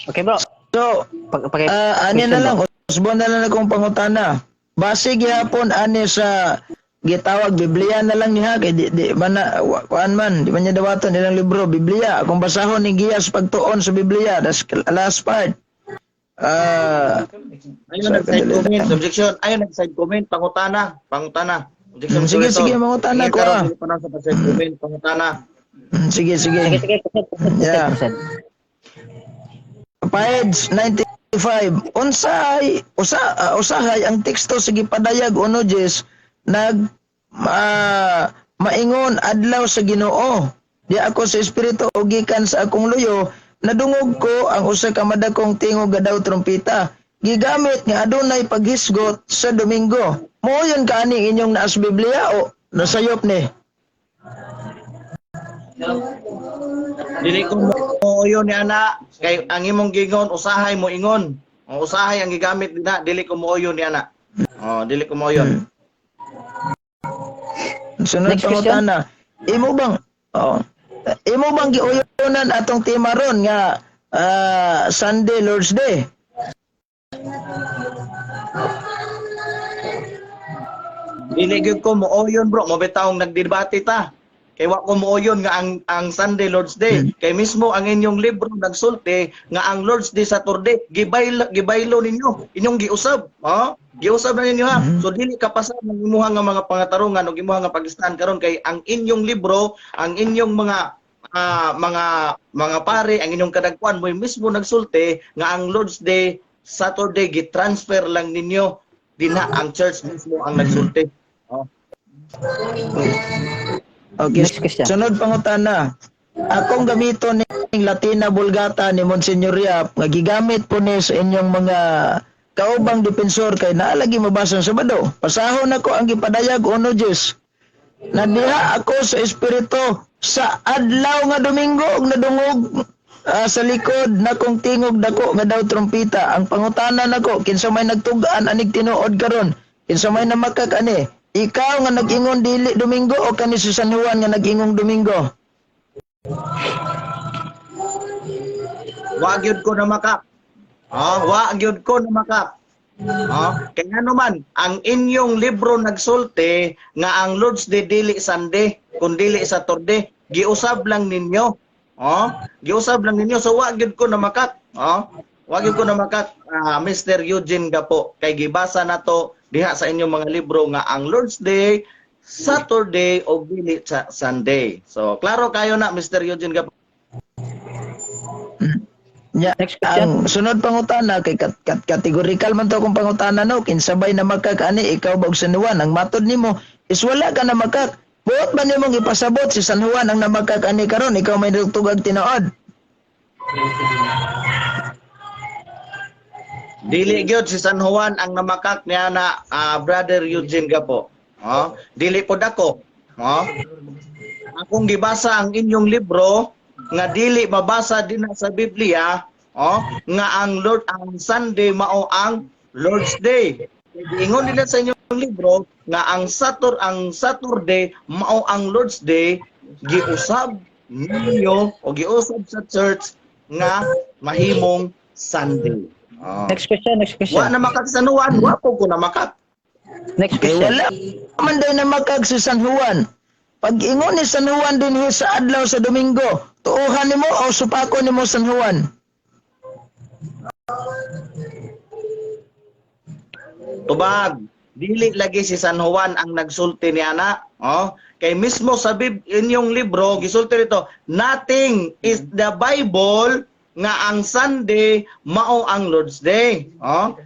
Okay, bro. So, Pag, pag, ani na lang, usbon na lang akong pangutana. Base gihapon ani sa gitawag Biblia na lang niya kay di man na kuan man, di man niya dawaton ilang libro, Biblia. Akong basahon ni giya sa pagtuon sa Biblia, that's last part. Ayun, nag-side comment. Objection. Ayun, nag-side comment. Pangutana. Pangutana. Objection, Sige, Moderator. sige, mangutana Ingat ko, karon, ah. dili pa na sa pag-side comment. Pangutana. Sige, sige. Sige, sige, proceed, proceed, proceed. Page 95. Unsay usahay ang teksto sa gipadayag 1:10 nag maingon adlaw sa Ginoo. "Di ako sa espiritu o gikan sa akong luyo, nadungog ko ang usa ka madakong tingog nga daw trumpita. Gigamit nga adunay paghisgot sa Domingo." Moyon ka ani inyong naas Biblia o nasayop ni? Dili ko mo ni ana kay ang imong gingon usahay mo ingon. Ang usahay ang gigamit na, dili ko mooyon ni ana. Oh, dili ko mooyon. Sunod Next question. pangutana. Imo bang giuyonan atong tema ron nga Sunday Lord's Day? Dili gyud ko mooyon, bro, mo bitawng nagdebate ta. Kay wa ko mooyon nga ang Sunday Lord's Day. Kay mismo ang inyong libro nagsulti nga ang Lord's Day Saturday, gibaylo ninyo. Inyong giusab, ha? Giusab na ninyo, ha. So dili ka pasar ng imuha nga mga pangatarungan o imuha nga pag-stand karon kay ang inyong libro, ang inyong mga pare, ang inyong kadagkuan mo mismo nagsulti nga ang Lord's Day Saturday gi-transfer lang ninyo dinha, ang church mismo ang nagsulti. Oh. Okay. Next question. Sunod pangutana. Akong gamiton ning Latina Vulgata ni Monsignor Yap nga gigamit po ni sa inyong mga kaubang depensor kay naalagi mabasa sa Sabado. Pasahon ako ang gipadayag 1:10. Nadiha ako sa espiritu sa adlaw nga Domingo ug nadungog sa likod nakong tingog dako nga daw trumpita. Ang pangutana nako, kinsa may nagtug-an anig tinuod karon? Kinsa may namakak ani? Ikaw nga nag-ingon dili Domingo o kani si San Juan nga nag-ingong Domingo? Wa gyud ko na makak. Oh, wa gyud ko na makak. Oh, kaya naman ang inyong libro nagsulti nga ang Lord's Day dili Sunday kun dili Saturday, giusab lang ninyo. Oh, giusab lang ninyo, so wa gyud ko na makak. Oh, wa gyud ko na makak, Mr. Eugene Gapo, kay gibasa nato diha sa inyong mga libro nga ang Lord's Day Saturday o dili sa Sunday. So klaro kayo na, Mr. Eugene Gapo. Nya, Next question. ang sunod pangutana kay categorical man to akong pangutana, no, kinsa bay namakak ani, ikaw ba og San Juan? Ang matod nimo is wala ka namakak. Buot ba nimong ipasabot si San Juan ang namakak ani karon, ikaw may tugag tinuod? Dili gyud si San Juan ang namakak niya na, Brother Eugene Gapo. Oh, dili pod ako. Oh. Akong gibasa ang inyong libro nga dili mabasa din na sa Biblia, oh, nga ang Lord ang Sunday mao ang Lord's Day. Giingon nila sa inyong libro nga ang Saturday mao ang Lord's Day, giusab ninyo o giusab sa church nga mahimong Sunday. Oh. Next question, next question. Wa na makak sa San Juan, wa po ko na makak. Next Kay question. wala man day namakag si San Juan. Pag ingon ni San Juan dinhi sa adlaw sa Domingo, tuohan nimo o supako nimo San Juan? Tubag, dili lagi si San Juan ang nagsulti ni ana, oh. Kay mismo sa inyong libro gisulti dito, nothing is the Bible nga ang Sunday mao ang Lord's Day. Oh.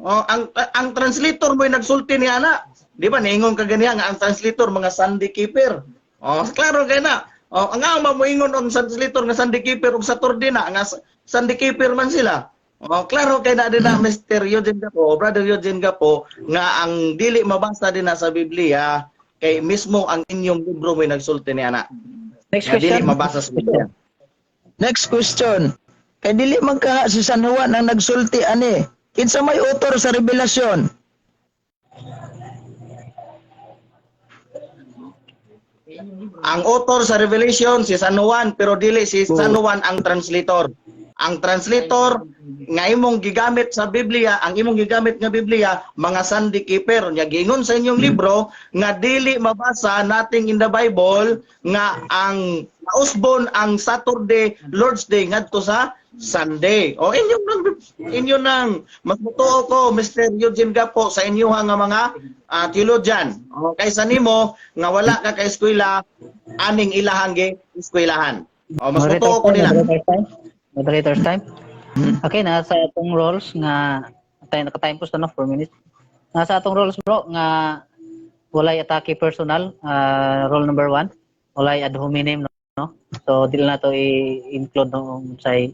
Oh, ang translator mo'y nagsulti ni ana. Di ba niingon ka ganiya nga ang translator mga Sunday keeper? Oh, klaro kay na. Oh, ang nga mamoingon ang translator nga Sunday keeper ug Saturday na nga Sunday keeper man sila. Oh, klaro kay na din na, Mr. Eugene Gapo, Brother Eugene Gapo, nga ang dili mabasa din na sa Biblia kay mismo ang inyong libro mo'y nagsulti ni ana. Next Nga dili question. mabasa sa Biblia. Next question. Kay dili man kaha si San Juan ang nagsulti ani. Kinsa may author sa Revelasyon? Ang author sa Revelation si San Juan, pero dili si San Juan ang translator. Ang translator nga imong gigamit sa Biblia, ang imong gigamit nga Biblia, mga Sunday keeper. Nya giingon sa inyong libro nga dili mabasa nothing in the Bible nga ang nausbon ang Saturday Lord's Day ngadto sa Sunday. O inyo nang mas mutuo ko, Mr. Eugene Gapo, sa inyo nga mga theologian. O, kaysa nimo nga wala ka ka eskwela aning ilahang gi eskwelahan. O, mas mutuo ko nila. Moderator's time. Moderator's time. Okay, nasa atong roles nga tayo naka-time post na, no, 4 minutes. Nasa atong roles, bro, nga walay atake personal, role number 1, walay ad hominem, no? So dili na to i-include, no, say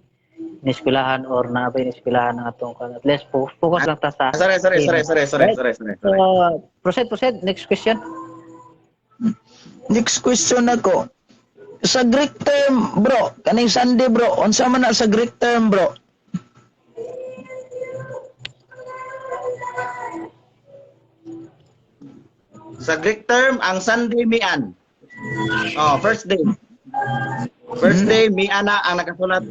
ni-eskwelahan or naabay ni-eskwelahan ang atong kan. At least focus lang ta sa Sorry, sorry, sorry, sorry, sorry, sorry, sorry. So, proceed, proceed. Next question. Next question ako. Sa Greek term, bro, kaning Sunday, bro, unsa man na sa Greek term, bro? Sa Greek term, ang Sunday mian. Oh, first day. First day mian na ang nakasulat.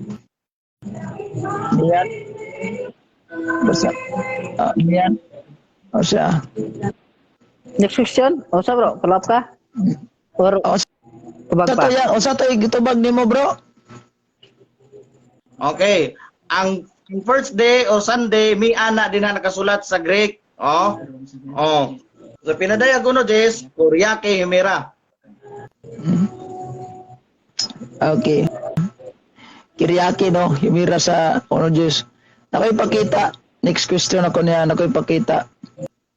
Mian. Basta. Mian. O siya. Next question. O sa bro, follow up ka? Or O Tubag Sa pa. To ya, unsa to gitubag nimo, bro? Okay. Ang first day o Sunday, mi ana din na nakasulat sa Greek. Oh. Oh. So pinadayag uno des, Kuriake himera. Okay. Kiriaki, no? Himira sa ono Diyos. Nako'y pakita. Next question ako niya. Nako'y pakita.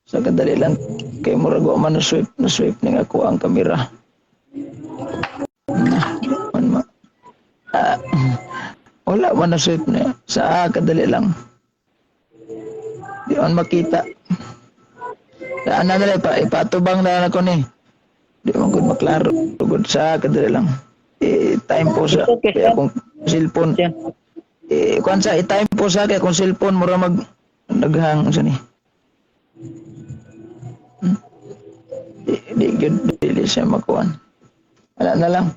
Sa kadali lang. Kay murag wa man na sweep ning ako ang kamera. Na, man ma. Ah, wala man na sweep niya. Sa kadali lang. Di man makita. Ana na lang, ipatubang na ako ni. Di man gud maklaro. Gud sa kadali lang. Eh, time po sa kaya akong cellphone. Question. Eh, kuan sa i-time po sa kaya akong cellphone mura mag naghang sa ni. Di gyud dili siya makuan. Wala na lang.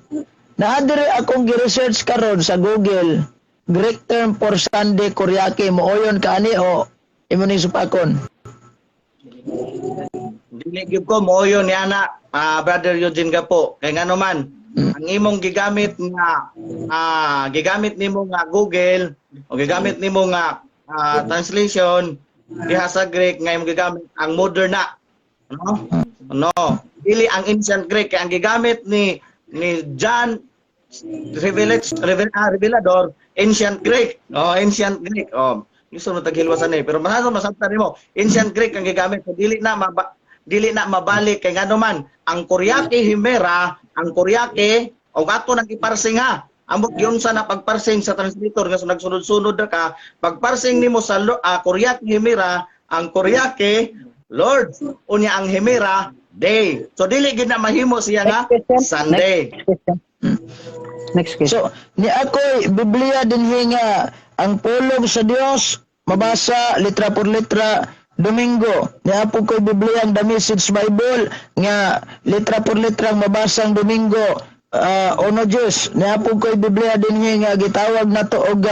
Naa diri akong gi-research karon sa Google. Greek term for Sunday, Kuriake, mooyon ka ani o imo ning supakon? Dili gyud ko mooyo ni ana, Brother Eugene Gapo. Kay ngano man, ang imong gigamit nga gigamit nimo nga Google o gigamit nimo nga translation diha sa Greek nga imong gigamit ang modern na. No? No. Dili ang ancient Greek kay ang gigamit ni John Revelador, ancient Greek. Oh, ancient Greek. Oh, gusto mo taghilwasan eh. Pero masaso masabtan nimo, ancient Greek ang gigamit. So, dili na mabalik kay ngano man ang Kuriake Himera, ang Kuriake o ato nang iparsing ha. Amot giunsa na pagparsing sa translator nga so nagsunod-sunod na ka, pagparsing nimo sa Kuriake Himera, ang Kuriake Lord, unya ang Himera day. So dili gid na mahimo siya nga Next question. Sunday. Next question. Next question. So, ni ako'y Biblia din nga ang pulong sa Dios mabasa litra por litra Domingo. Ni apo ko'y Biblia ang The Message Bible nga litra por litra ang mabasa ang Domingo. Ono Diyos, ni apo ko'y Biblia din nga gitawag na to og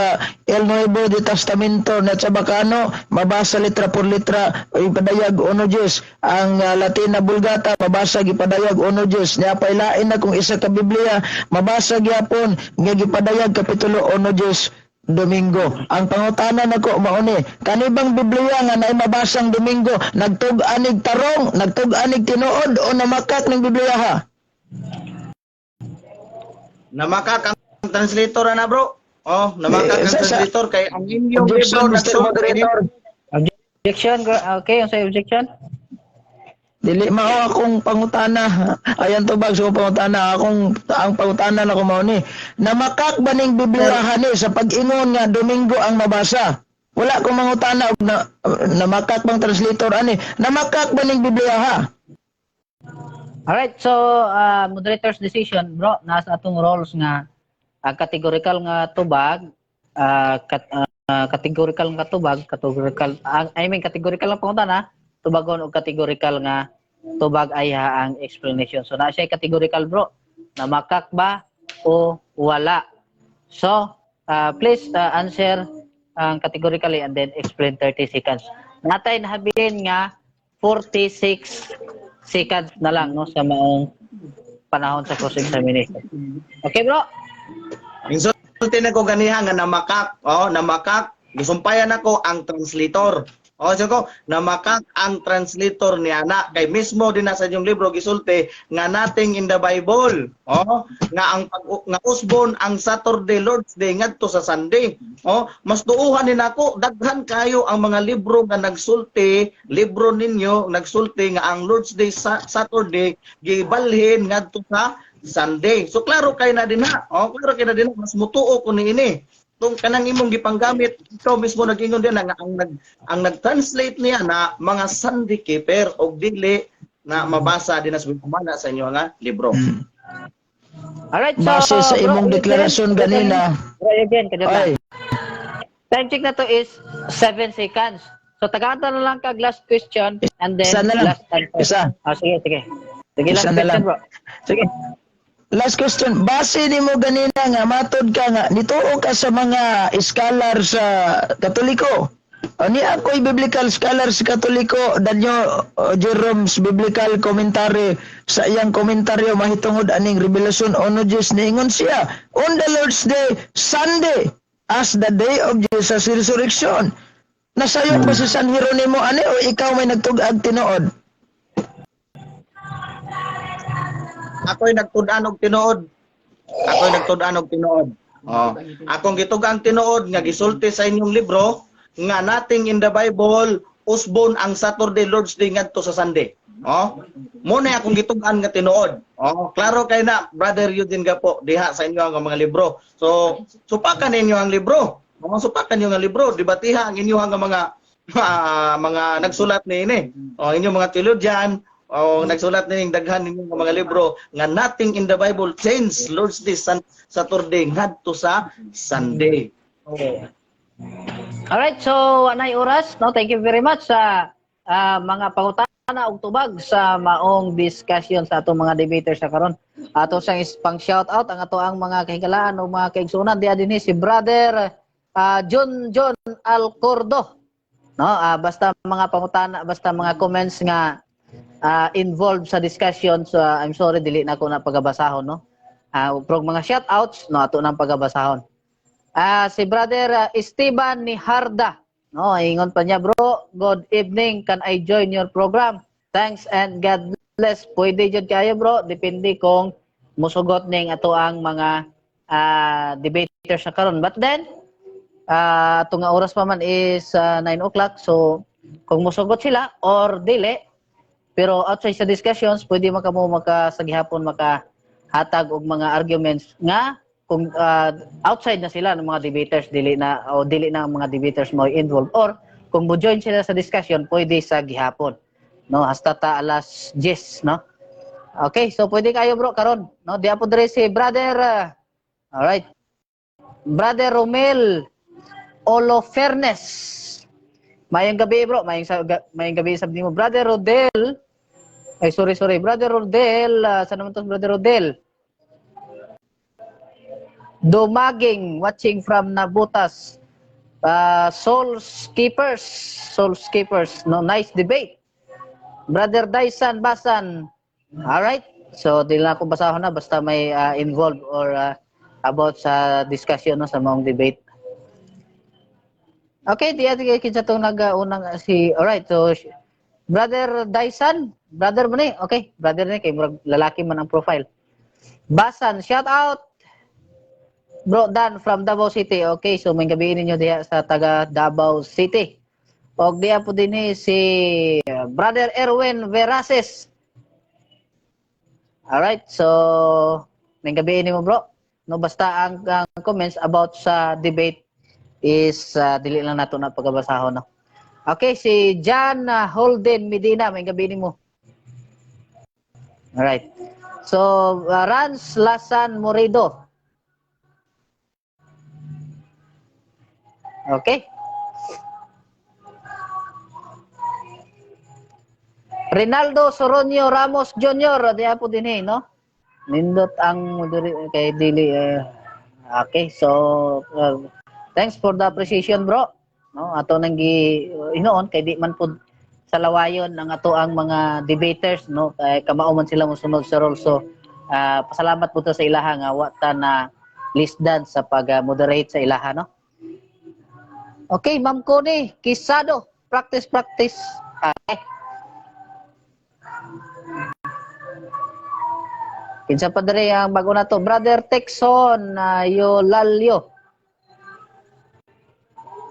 El Nuevo de Testamento na Chabacano, mabasa litra por litra ipadayag ono Diyos. Ang Latina Vulgata mabasa gipadayag ono Diyos. Niya pailain na kung isa ka Biblia mabasa gyapon nga gipadayag kapitulo ono Diyos Domingo. Ang pangutana nako mauni, kanibang Biblia nga naay mabasang Domingo, nagtug-anig tarong, nagtug-anig tinuod o namakak ng Biblia ha? Namakak ang translator na, bro. Oh, namakak Eh, ang translator kay ang inyong Objection, libro Mr. nagsulti. Moderator. Objection. Okay, yung sa objection. Dili mao akong pangutana. Ayan tubag sa akong pangutana. Akong ang pangutana nako mao ni. Namakak ba ning Biblia hani sa pag-ingon nga Domingo ang mabasa? Wala akong mangutana og na, namakak bang translator ani. Namakak ba ning Biblia ha? Alright, so moderator's decision, bro, nasa atong roles nga categorical nga tubag, categorical nga tubag, categorical, I mean categorical lang pangutana, tubagon og categorical nga tubag ay ha ang explanation. So na siya categorical, bro. Namakak ba o wala? So, please answer ang categorically and then explain 30 seconds. Natay nahabilin nga 46 seconds na lang, no, sa maong panahon sa cross examination. Okay, bro? Insulti na ko ganiha nga namakak, oh, namakak. Gisumpayan ako ang translator. Oh, so ko, namakak ang translator niya na kay mismo din na sa inyong libro gisulti nga nothing in the Bible. Oh, nga ang pag nga usbon ang Saturday Lord's Day ngadto sa Sunday. Oh, mas tuuhan ni nako daghan kayo ang mga libro nga nagsulti, libro ninyo nagsulti nga ang Lord's Day sa Saturday gibalhin ngadto sa Sunday. So klaro kay na din ha. Oh, klaro kay na din ha. Mas mutuo ko niini. Tung kanang imong gipanggamit, ikaw mismo nag-ingon din nga ang nag-translate niya na mga Sunday keeper og dili na mabasa din sa kumana sa inyo nga libro. Alright, so Base sa bro, imong Eugene, deklarasyon ganina. Bro Eugene, kadyo Ay, time check na to is 7 seconds. So tagata na lang kag last question and then Isa na lang. last answer. Isa. Ah, sige, sige. Sige, last Isa na question, lang. bro. Sige. Last question. Base nimo ganina nga matod ka nga nituo ka sa mga scholar sa Katoliko. Ani ako'y biblical scholar sa Katoliko, Daniel Jerome's biblical commentary, sa iyang komentaryo mahitungod aning Revelation 1:10, niingon siya, on the Lord's Day, Sunday, as the day of Jesus' resurrection. Nasayop ba si San Jeronimo ani o ikaw may nagtug-ag tinuod? Ako'y nagtud-an og tinuod. Ako'y nagtud-an og tinuod. Oh. Akong gitug-ang tinuod nga gisulti sa inyong libro nga nothing in the Bible usbon ang Saturday Lord's Day ngadto sa Sunday. Oh. Mo na akong gitug-an nga tinuod. Oh, klaro kay na, Brother Eugene Gapo, diha sa inyo ang mga libro. So, supakan ninyo ang libro. Oh, supakan ninyo ang libro, debatiha ang inyo ang mga nagsulat niini. Oh, inyong mga theologian, oh, nagsulat nining daghan ninyong mga libro nga nothing in the Bible change Lord's Day Saturday ngadto sa Sunday. Alright, so anay oras, no? Thank you very much sa mga pangutana ug tubag sa maong discussion sa atong mga debaters sa karon. Ato sang pang shout out ang ato ang mga kahigalaan o mga kaigsuonan diha dinhi si Brother John John Alcordo. No, basta mga pangutana, basta mga comments nga involved sa discussion, so I'm sorry, dili na ako na pagabasahon, no. Pero mga shout outs, no, ato nang pagabasahon. Si Brother Esteban ni Harda. No, ingon pa niya, "Bro, good evening. Can I join your program? Thanks and God bless." Pwede jud kayo, bro, depende kung musugot ning ato ang mga debaters sa karon. But then ato nga oras pa man is 9 o'clock. So kung musugot sila or dili, pero outside sa discussions, pwede man kamo maka sa gihapon makahatag og mga arguments nga kung outside na sila ng mga debaters, dili na o dili na ang mga debaters mo involved, or kung mo join sila sa discussion, pwede sa gihapon, no, hasta ta alas 10, no. Okay, so pwede kayo, bro, karon, no. Diha po diri si brother all right, Brother Romel Olofernes. Mayong gabi, bro, mayong gabi sab nimo, Brother Rodel. Ay, sorry, sorry, Brother Rodel, saan naman to, Brother Rodel Dumaging, watching from Nabutas. Soul Keepers, Soul Keepers, no, nice debate. Brother Dyson Basan. All right. So di lang ako basahon na basta may involved or about sa discussion, no, sa maong debate. Okay, di ati kay kinsa tong nag-unang si, all right. So Brother Dyson, brother mo ni. Okay, brother ni kay murag lalaki man ang profile. Basan, shout out. Bro Dan from Davao City. Okay, so may gabi ninyo diha sa taga Davao City. Og diha po dinhi si Brother Erwin Veraces. Alright, so may gabi nimo, bro. No, basta ang comments about sa debate is dili lang nato na pagabasahon, no. Okay, si John Holden Medina, may gabi nimo. Alright. So, Rans Lasan Morido. Okay. Rinaldo Soronio Ramos Jr., diha po din eh, no? Nindot ang kay dili okay, so thanks for the appreciation, bro. No, ato nang gi inoon kay di man pud sa lawayon ang ato ang mga debaters, no, kay kamao man sila mosunod sa role. So pasalamat po ta sa ilaha nga wa ta na lisdan sa pag-moderate sa ilaha, no. Okay, Ma'am Connie Quesado, practice, practice. Okay. Kinsa pa diri ang bago na to? Brother Texon Yolalio.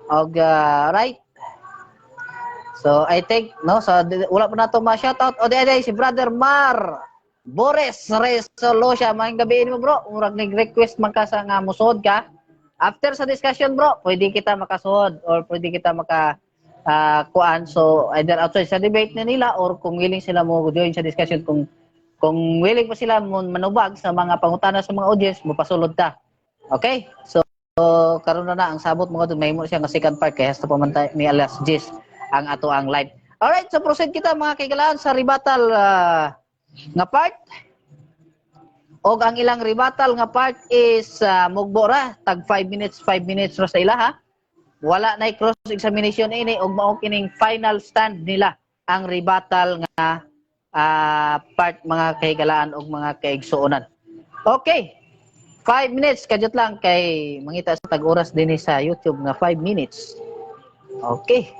Og right. So I think, no, so wala pa na to ma-shoutout. O di ay si Brother Mar Boris Resolution. Maayong gabi mo, bro. Murag nag-request man ka sa nga musuod ka. After sa discussion, bro, pwede kita makasuod or pwede kita maka kuan. So either outside sa debate na nila or kung willing sila mo join sa discussion, kung willing pa sila mo manubag sa mga pangutana sa mga audience, mopasulod ta. Okay? So karon na na ang sabot mga doon, mahimo siya nga second part kay hasta pa man ni alas 10 ang ato ang live. Alright, so proceed kita, mga kaigalaan, sa rebuttal nga part. Og ang ilang rebuttal nga part is mugbo ra tag 5 minutes, 5 minutes ra sa ilaha. Wala na cross examination ini ug mao kining final stand nila ang rebuttal nga part, mga kahigalaan ug mga kaigsuonan. Okay. 5 minutes kadyot lang kay mangita sa tag oras dinhi sa YouTube nga 5 minutes. Okay.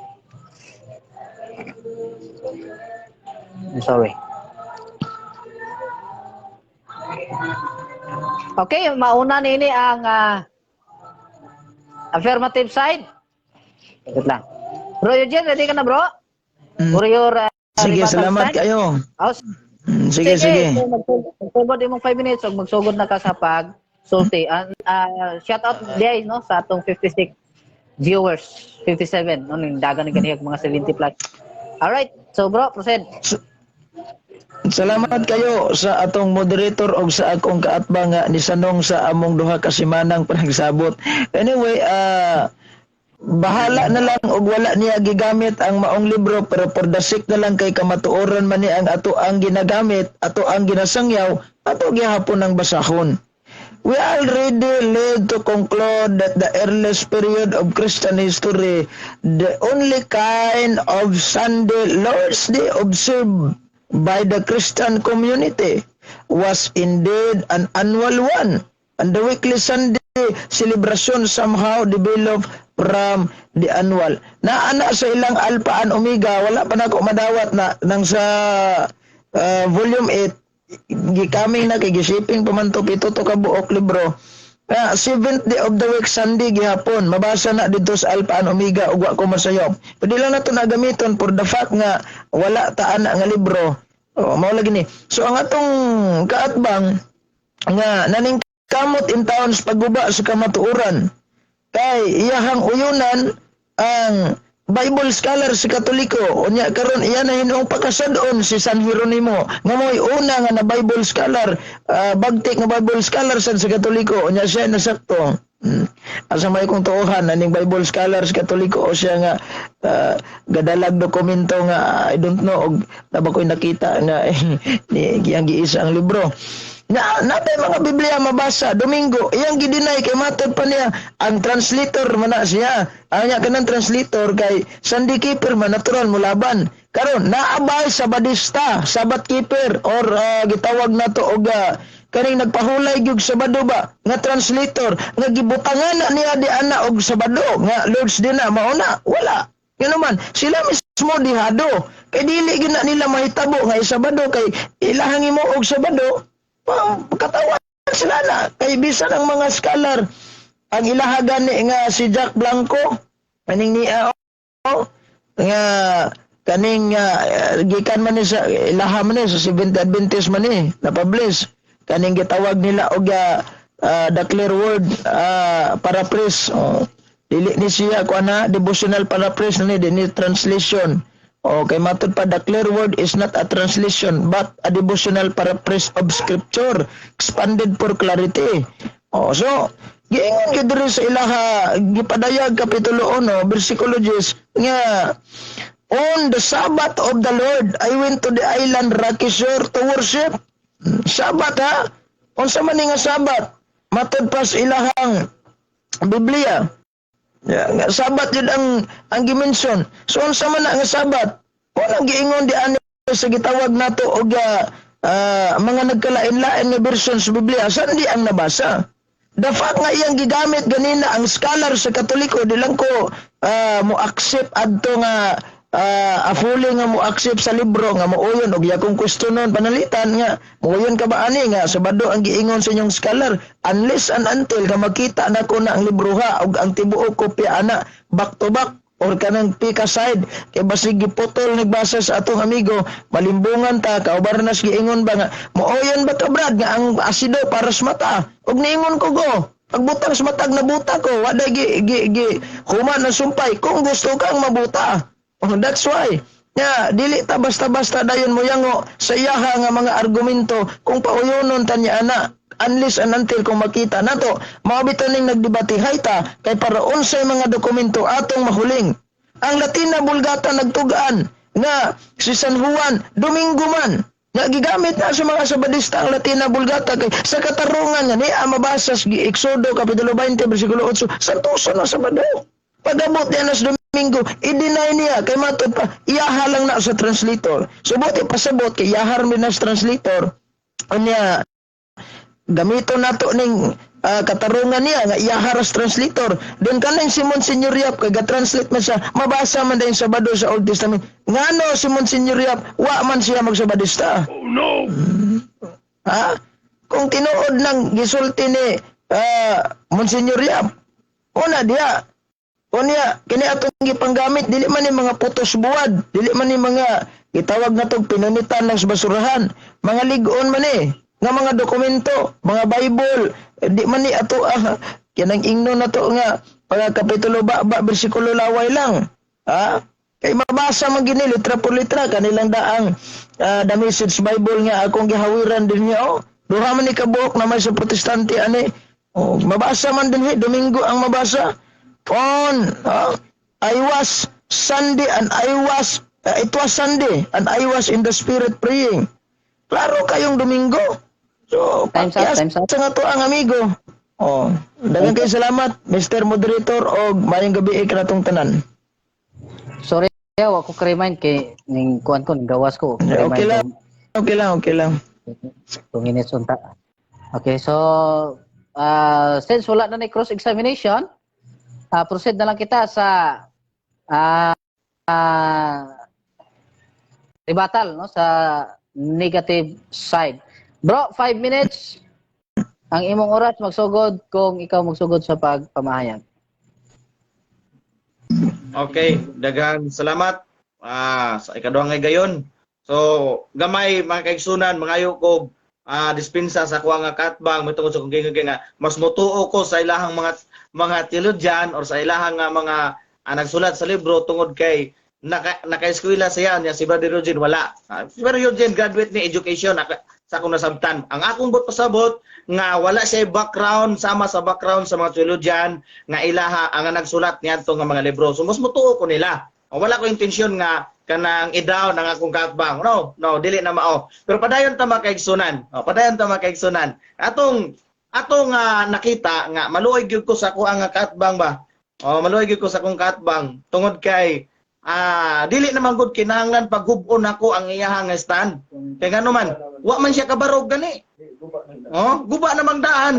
I'm sorry. Okay, mauna nini ang affirmative side. Wait lang. Bro Eugene, ready ka na, bro? For your Sige, rebuttal salamat stand? kayo. Oh, Sige, sige. So, magsugod imong 5 minutes ug magsugod na ka sa pag sulti. Shout out diay, no, sa atong 56 viewers, 57, no, ning dagan ni ganihag mga 70 plus. All right. So bro, proceed. Salamat kayo sa atong moderator og sa akong kaatbang nga nisanong sa among duha ka semanang panagsabot. Anyway, bahala na lang og wala niya gigamit ang maong libro, pero for the sake na lang kay kamatuoran man ni ang ato ang ginagamit, ato ang ginasangyaw, ato gihapon ang basahon. We already led to conclude that the earliest period of Christian history, the only kind of Sunday Lord's Day observed by the Christian community was indeed an annual one. And the weekly Sunday celebration somehow developed from the annual. Naana sa ilang Alpha and Omega, wala pa nako madawat na nang sa volume 8, gikaming na kay gishipping pa man to, pito to ka buok libro. Seventh day of the week, Sunday gihapon. Mabasa na dito sa Alpha and Omega ug wa ko masayop. Pwede lang nato na gamiton for the fact nga wala ta ana nga libro. Oh, mao lagi ni. So ang atong kaatbang nga naning kamot in taon sa pagguba sa kamatuoran kay iyahang uyunan ang Bible scholar sa Katoliko. Unya karon iya na hinuong pakasad-on si San Jeronimo nga mo'y una nga na Bible scholar, bagtik nga Bible scholar sad sa Katoliko. Unya siya nasakto. Asa may kong tuohan aning Bible scholar sa Katoliko o siya nga gadalag dokumento nga I don't know og naba ko'y nakita nga ni giyang giisa ang libro. Na natay mga Biblia mabasa Domingo, iyang gidinay kay matod pa niya ang translator man na siya. Anya kanang translator kay Sunday keeper man, natural mulaban. Karon naabay Sabadista, Sabbath keeper or gitawag nato og kaning nagpahulay gyud Sabado ba nga translator nga gibutangan na niya di ana og Sabado nga Lord's Day na mao na wala. Ngano man sila mismo dihado kay dili gyud na nila mahitabo nga Sabado kay ilahang imo og Sabado katawan sila na kay bisan ang mga scholar ang ilaha gani nga si Jack Blanco kaning niya, oh, nga kaning gikan man ni sa ilaha man ni sa Seventh Adventist man ni na-publish kaning gitawag nila og the Clear Word paraphrase. Oh, dili ni siya kuan na devotional paraphrase na ni, di ni translation. Okay, matod pa, the Clear Word is not a translation but a devotional paraphrase of scripture expanded for clarity. Oh, so giingon gyud diri sa ilaha gipadayag kapitulo 1 bersikulo 10 nga on the Sabbath of the Lord I went to the island rocky shore to worship. Sabat ha? Unsa man ni nga Sabat? Matod pa sa ilahang Biblia. Ya, nga Sabat yun ang gimension. So unsa man na nga Sabat? Unang giingon di ani sa gitawag nato og mga nagkalain-lain nga version sa Biblia, saan di ang nabasa? The fact nga iyang gigamit ganina ang scholar sa Katoliko, di lang ko mo accept adto nga afuli nga mo accept sa libro nga mauyon og yakong questionon panalitan nga mauyon ka ba ani nga Sabado ang giingon sa inyong scholar, unless and until ka makita nako na ang libro ha og ang tibuok kopya ana back to back or kanang pika side kay basig giputol nagbasa sa atong amigo, malimbungan ta kauban na giingon ba nga mauyon ba ka, Brad, nga ang asido para sa mata og niingon ko go pagbutang sa matag nabuta ko waday gi gi gi human ang sumpay kung gusto kang mabuta. Oh, that's why nga dili ta basta-basta dayon mo yango sa iyaha nga mga argumento kung pauyonon ta niya ana unless and until kung makita nato. Mao bitaw ning nagdebate hayta kay para unsay mga dokumento atong mahuling. Ang Latina Vulgata nagtugaan nga si San Juan Domingo man nga gigamit na sa mga Sabadista ang Latina Vulgata kay sa katarungan nga niya mabasa sa Exodo kapitulo 20 bersikulo 8, santoso na Sabado. Pag-abot niya na sa Domingo, i-deny niya kay matod pa iyaha lang na sa translator. So buti pasabot kay iyahar mi na sa translator. Unya gamito nato ning katarungan niya nga iyahar sa translator. Then kanang si Monsignor Yap kay ga-translate man siya, mabasa man din Sabado sa Old Testament. Ngano si Monsignor Yap wa man siya magsabadista? Oh no! Ha? Kung tinuod ng gisulti ni Monsignor Yap, una diya. Unya, kini atong gipanggamit dili man ni mga putos buwad, dili man ni mga gitawag na tog pinunitan ng basurahan, mga lig-on man ni nga mga dokumento, mga Bible, eh, di man ni ato kanang ingno na to nga mga kapitulo ba, ba bersikulo laway lang. Ha? Kay mabasa man gini litra por litra kanilang daang The Message Bible nga akong gihawiran din niya, oh. Duha man ni kabuok na may sa Protestante ani. Oh, mabasa man din Domingo ang mabasa. On I was Sunday and I was it was Sunday and I was in the spirit praying. Klaro kayong Domingo. So, Time's up, time's up. sa nga to ang amigo. Oh, daghang kay salamat, Mr. Moderator, og maayong gabi kanatong tanan. Sorry, wa ko ka-remind kay ning kuan ko, ning gawas ko. Okay lang. Okay lang, okay lang. 2 minutes unta. Okay, so since wala na ni cross examination, proceed na lang kita sa rebuttal, no, sa negative side. Bro, 5 minutes. Ang imong oras magsugod kung ikaw magsugod sa pagpamahayag. Okay, daghang salamat sa ikaduhang gayon. So, gamay mga kaigsunan, mangayo ko dispensa sa kuha nga katbang mitungod sa kung nga mas motuo ko sa ilahang mga theologian or sa ilahang nga mga nagsulat sa libro tungod kay naka-eskwela siya niya. Si Brother Eugene wala. Si Brother Eugene graduate ni education sa akong nasabtan. Ang akong buot pasabot nga wala siya background sama sa background sa mga theologian nga ilaha ang nagsulat niadto nga mga libro. So mas motuo ko nila. Wala ko intensyon nga kanang i-down ang akong kaatbang. No, no, dili na mao. Pero padayon ta, mga kaigsunan. Oh, padayon ta, mga kaigsunan. Atong nakita nga maluoy gyud ko sa ako ang kaatbang ba. Oh, maluoy gyud ko sa akong kaatbang tungod kay dili naman gud kinahanglan paghub-on ako ang iyahang nga stand. Kay ngano man, wa man siya kabarog gani. Oh, guba namang daan.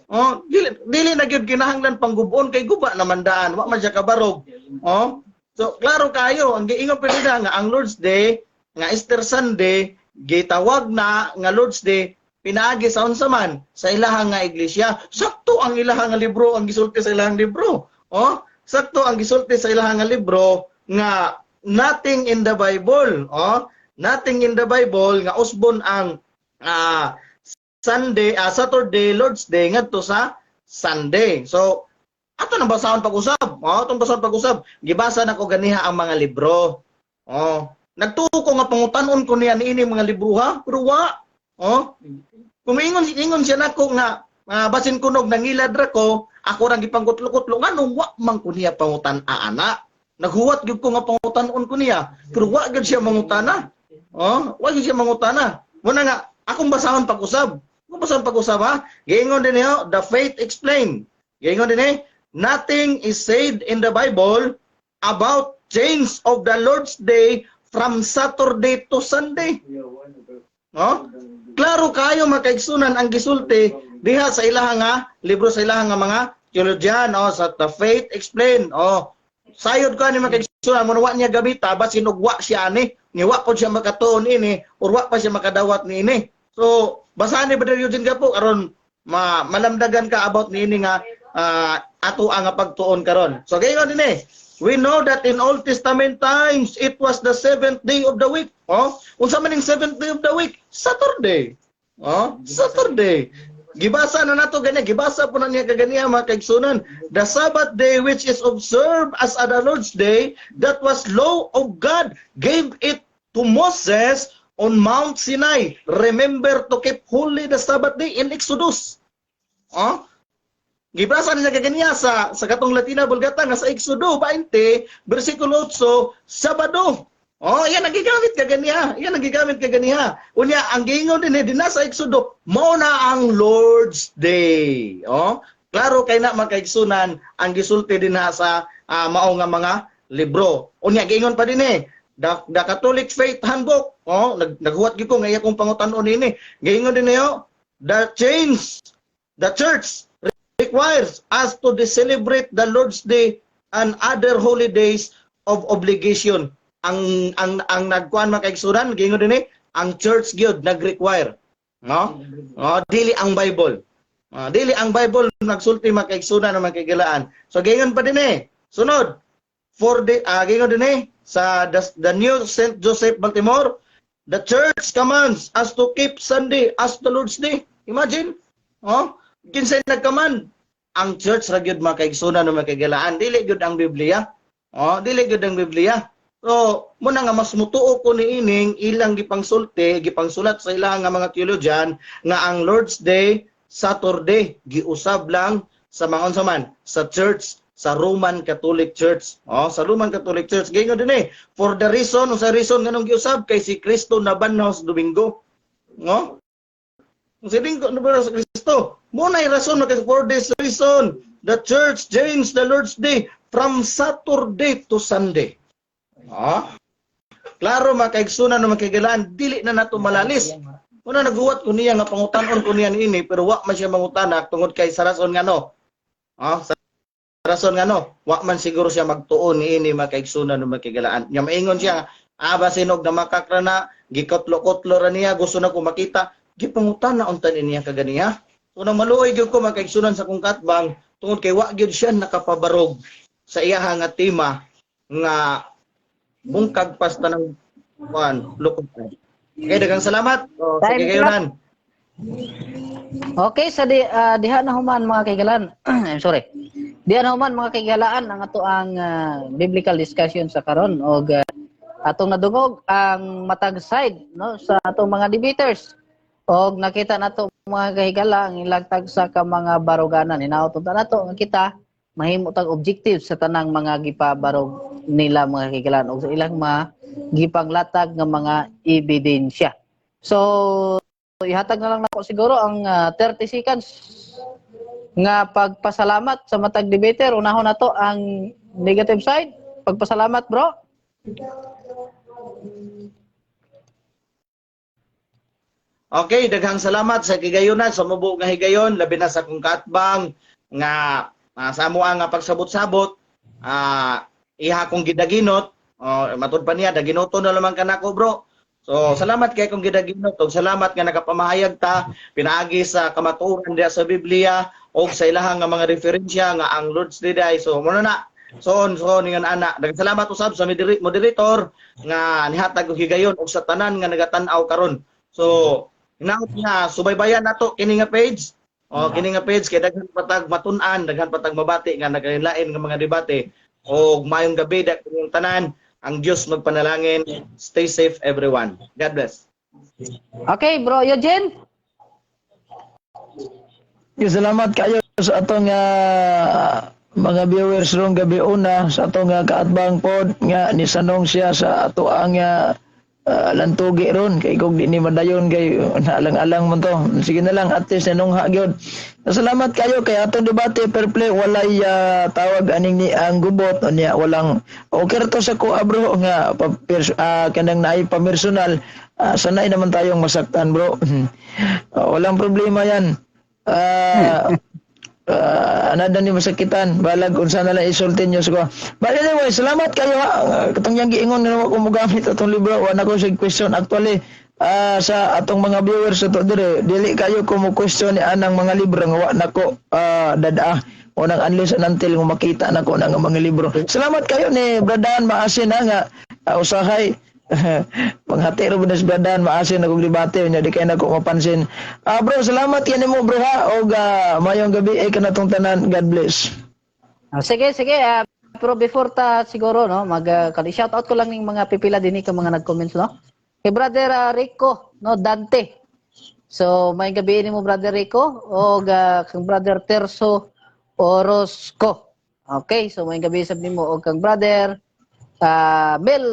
Oh, dili na gyud kinahanglan panggub-on kay guba naman daan, wa man siya kabarog. Oh. So klaro kayo, ang giingon pa nila nga ang Lord's Day nga Easter Sunday gitawag na nga Lord's Day pinaagi sa unsa man sa ilahang nga iglesia. Sakto ang ilahang nga libro, ang gisulti sa ilahang libro. Oh, sakto ang gisulti sa ilahang nga libro nga nothing in the Bible, oh, nothing in the Bible nga usbon ang Sunday, Saturday Lord's Day ngadto sa Sunday. So ato nang basahon pag-usab. Oh, atong basahon pag-usab. Gibasa nako ganiha ang mga libro. Oh, nagtuo ko nga pangutan-on ko niya niini mga libro ha, pero wa. Oh. Kung ingon ingon siya nako nga basin kunog nangilad ra ko, ako rang gipangkutlo-kutlo, nganong wa man ko niya pangutan-a ana? Naghuwat gyud ko nga pangutan-on ko niya, pero wa gyud siya mangutana. Oh, wa gyud siya mangutana. Muna nga akong basahon pag-usab. Akong basahon pag-usab ha. Giingon din niyo, The Faith Explained. Giingon din eh, nothing is said in the Bible about change of the Lord's Day from Saturday to Sunday. No? Klaro kayo, mga kaigsunan, ang gisulti diha sa ilaha nga libro, sa ilaha nga mga theologian, oh, sa The Faith Explained. Oh, sayod ko ani, mga kaigsunan, mo wa niya gamita basin og wa siya ani ni wa pod siya makatuon ini or wa pa siya makadawat niini. So basahan ni Brother Eugene Gapo aron ma malamdagan ka about niini nga ato ang pagtuon karon. So gayon din eh. We know that in Old Testament times, it was the seventh day of the week. Oh, unsa man ning seventh day of the week? Saturday. Oh, Saturday. Gibasa na nato gani, gibasa po na niya kaganiya, mga kaigsunan. The Sabbath day which is observed as a the Lord's day, that was law of God, gave it to Moses on Mount Sinai. Remember to keep holy the Sabbath day in Exodus. Oh? Gibasa niya kaganiya sa katong Latina Vulgata nga sa Exodo 20 bersikulo 8, Sabado. Oh, yan ang gigamit kaganiya. Yan ang gigamit kaganiya. Unya ang giingon din din sa Exodo, mao na ang Lord's Day. Oh, klaro kay na, mga kaigsunan, ang gisulti din sa mao nga mga libro. Unya giingon pa din eh, the Catholic Faith Handbook. Oh, naghuwat gyud ko nga iya kong pangutan-on ini. Giingon din niyo, the church requires us to celebrate the Lord's Day and other holidays of obligation. Ang nagkuan, mga kaigsunan, giingon din eh, ang church gyud nag-require. No? Oh, dili ang Bible. Dili ang Bible nagsulti, mga kaigsunan o mga kaigalaan. So giingon pa din eh. Sunod, for the giingon din eh sa the New St. Joseph Baltimore, the church commands us to keep Sunday as the Lord's Day. Imagine, oh, kinsay nagcommand? Ang church ra gyud, mga kaigsunan o mga kaigalaan, dili gyud ang Biblia. Oh, dili gyud ang Biblia. So, muna nga mas mutuo ko niining ilang gipangsulti, gipangsulat sa ilang nga mga theologian nga ang Lord's Day Saturday giusab lang sa mga unsa man sa church, sa Roman Catholic Church. Oh, sa Roman Catholic Church. Giingon din eh, for the reason, sa reason nganong giusab kay si Kristo nabanhaw sa Domingo. No? Si Domingo nabanhaw sa Kristo. Muna ay rason kay for this reason the church changed the Lord's Day from Saturday to Sunday. Ah? Klaro, mga kaigsunan o mga kaigalaan, dili na nato malalis. Una naghuwat ko niya nga pangutan-on ko niya niini, pero wa man siya mangutana tungod kay sa rason nga no. Ah, sa rason nga no, wa man siguro siya magtuon niini, mga kaigsunan o mga kaigalaan. Nya maingon siya, ah, basinog na makakra na, gikotlo-kotlo ra niya, gusto na ko makita, gipangutana unta niya kaganiya. So nang maluoy gyud ko, mga kaigsunan, sa kong katbang tungod kay wa gyud siya nakapabarog sa iyaha nga tema nga bungkag pasta ng kuan lukod. Okay, daghang salamat. So, Time sige gayunan. Okay, sa diha na human, mga kaigalan. I'm sorry. Diha na human, mga kaigalaan, ang ato ang biblical discussion sa karon og atong nadungog ang matag side, no, sa atong mga debaters. Og nakita nato, mga kahigala, ang ilang tagsa ka mga baruganan. Hinaot unta nato nga kita mahimo tag objective sa tanang mga gipabarog nila, mga kahigalaan, og sa ilang mga gipanglatag nga mga ebidensya. So ihatag na lang nako siguro ang 30 seconds nga pagpasalamat sa matag debater. Unahon nato ang negative side. Pagpasalamat, bro. Okay, daghang salamat sa kigayunan sa mubo nga higayon, labi na sa akong kaatbang nga sa amo nga pagsabot-sabot, iha kong gidaginot, oh, matud pa niya daginoto na lamang kanako, bro. So, salamat kay kong gidaginot ug salamat nga nakapamahayag ta pinaagi sa kamatuoran diha sa Biblia og sa ilahang nga mga referensya nga ang Lord's Day day. So, muna na. So, so ningon ana. Daghang salamat usab sa moderator nga nihatag og higayon og sa tanan nga nagatan-aw karon. So, hinaot nga subaybayan nato kini nga page. O kini nga page kay daghan patag matun-an, daghan patag mabati nga naglain nga mga debate. Og maayong gabi da inyong tanan. Ang Dios magpanalangin. Stay safe, everyone. God bless. Okay, bro Eugene. Okay, salamat kayo sa atong mga viewers rong gabi, una sa atong kaatbang pod nga nisanong siya sa ato ang lantugi ron kay kung di ni madayon kay naalang-alang man to. Sige na lang, at least nanungha gyud. Salamat kayo kay atong debate fair play, walay tawag aning ni ang gubot unya walang okay ra to sa kuha, bro, nga pa, kanang naay pamersonal, sanay naman tayong masaktan, bro. Walang problema yan. Anada ni masakitan balag unsa na lang isulti niyo sa ko. But anyway, salamat kayo ha. Katong yang giingon nga wa ko mogamit atong libro, wa na ko sig question actually. Sa atong mga viewers ato dire, dili kayo ko mo question ni anang mga libro nga wa nako dada unang unless and until nga makita nako na nga mga libro. Salamat kayo ni Bradan Maasin ha, nga usahay panghati ra ba si Bradan Maasin akong debate nya di kay nako mapansin. Bro, salamat yan mo, bro, ha, og mayong gabi eh kanatong tanan. God bless. Sige, sige. Pero before ta siguro, no, mag shout out ko lang ning mga pipila dinhi ka mga nag-comments, no. Kay brother Rico, no, Dante. So may gabi nimo, brother Rico, og kang brother Terso Orozco. Okay, so may gabi sab nimo og kang brother Mel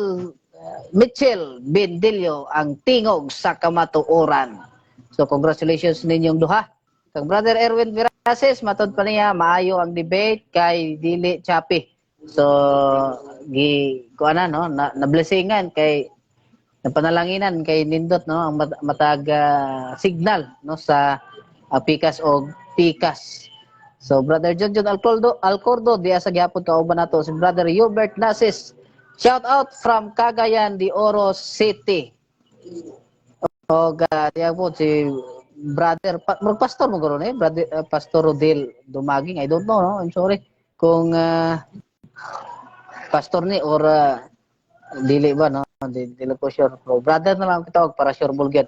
Mitchell Bendillo, ang tingog sa kamatuoran. So congratulations ninyong duha. Kang brother Erwin Viraces, matod pa niya, maayo ang debate kay dili chapi. So gi kuan na, no, na blessingan kay napanalanginan kay nindot, no, ang matag signal, no, sa pikas og pikas. So Brother John John Alcordo Alcordo diya sa gihapon kauban nato si Brother Hubert Nasis. Shout out from Cagayan de Oro City. Og diya po si Brother murag pastor mo guro ni Brother Pastor Rodel Dumaging. I don't know, no? I'm sorry kung pastor ni or dili ba, no? Dili ko sure. Pero brother na lang kitawag para sure bulged.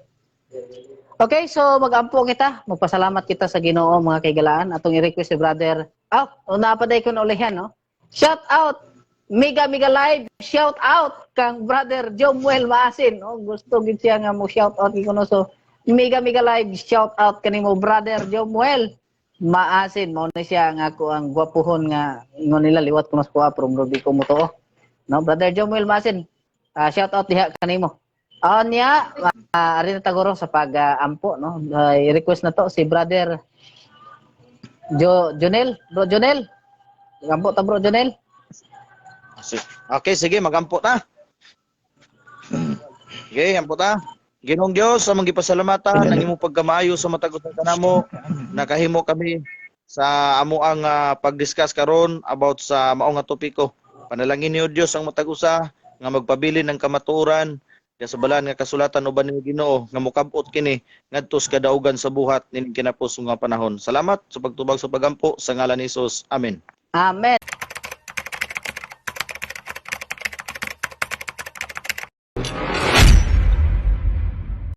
Okay, so mag-ampo kita. Magpasalamat kita sa Ginoo, mga kaigalaan. Atong i-request si Brother. Oh, una pa day ko na ulihan, no? Shout out Mega Mega Live, shout out kang Brother Jomuel Maasin. Oh, gusto gid siya nga mo shout out ko, no. So Mega Mega Live, shout out kanimo, Brother Jomuel Maasin. Mao na siya nga ako ang gwapuhon nga ingon nila liwat ko mas kuha pero murag di ko motuo. No, Brother Jomuel Maasin. Shout out diha kanimo. Ah, niya, ari na taguro sa pag-ampo, no? I-request na to si Brother Jo Jonel, Bro Jonel. Ampo ta, Bro Jonel. Okay, sige, magampo ta. Okay, ampo ta. Ginoong Dios, among gipasalamatan ang imong pagkamaayo sa matag usa kanamo. Nakahimo kami sa amo ang pag-discuss karon about sa mao nga topiko. Panalangin niyo, Dios, ang matag usa nga magpabilin ng kamatuoran sa balaan nga kasulatan uban ni Ginoo nga mokab-ot kini ngadto sa kadaugan sa buhat nining kinapos nga panahon. Salamat sa pagtubag sa pagampo sa ngalan ni Jesus. Amen. Amen.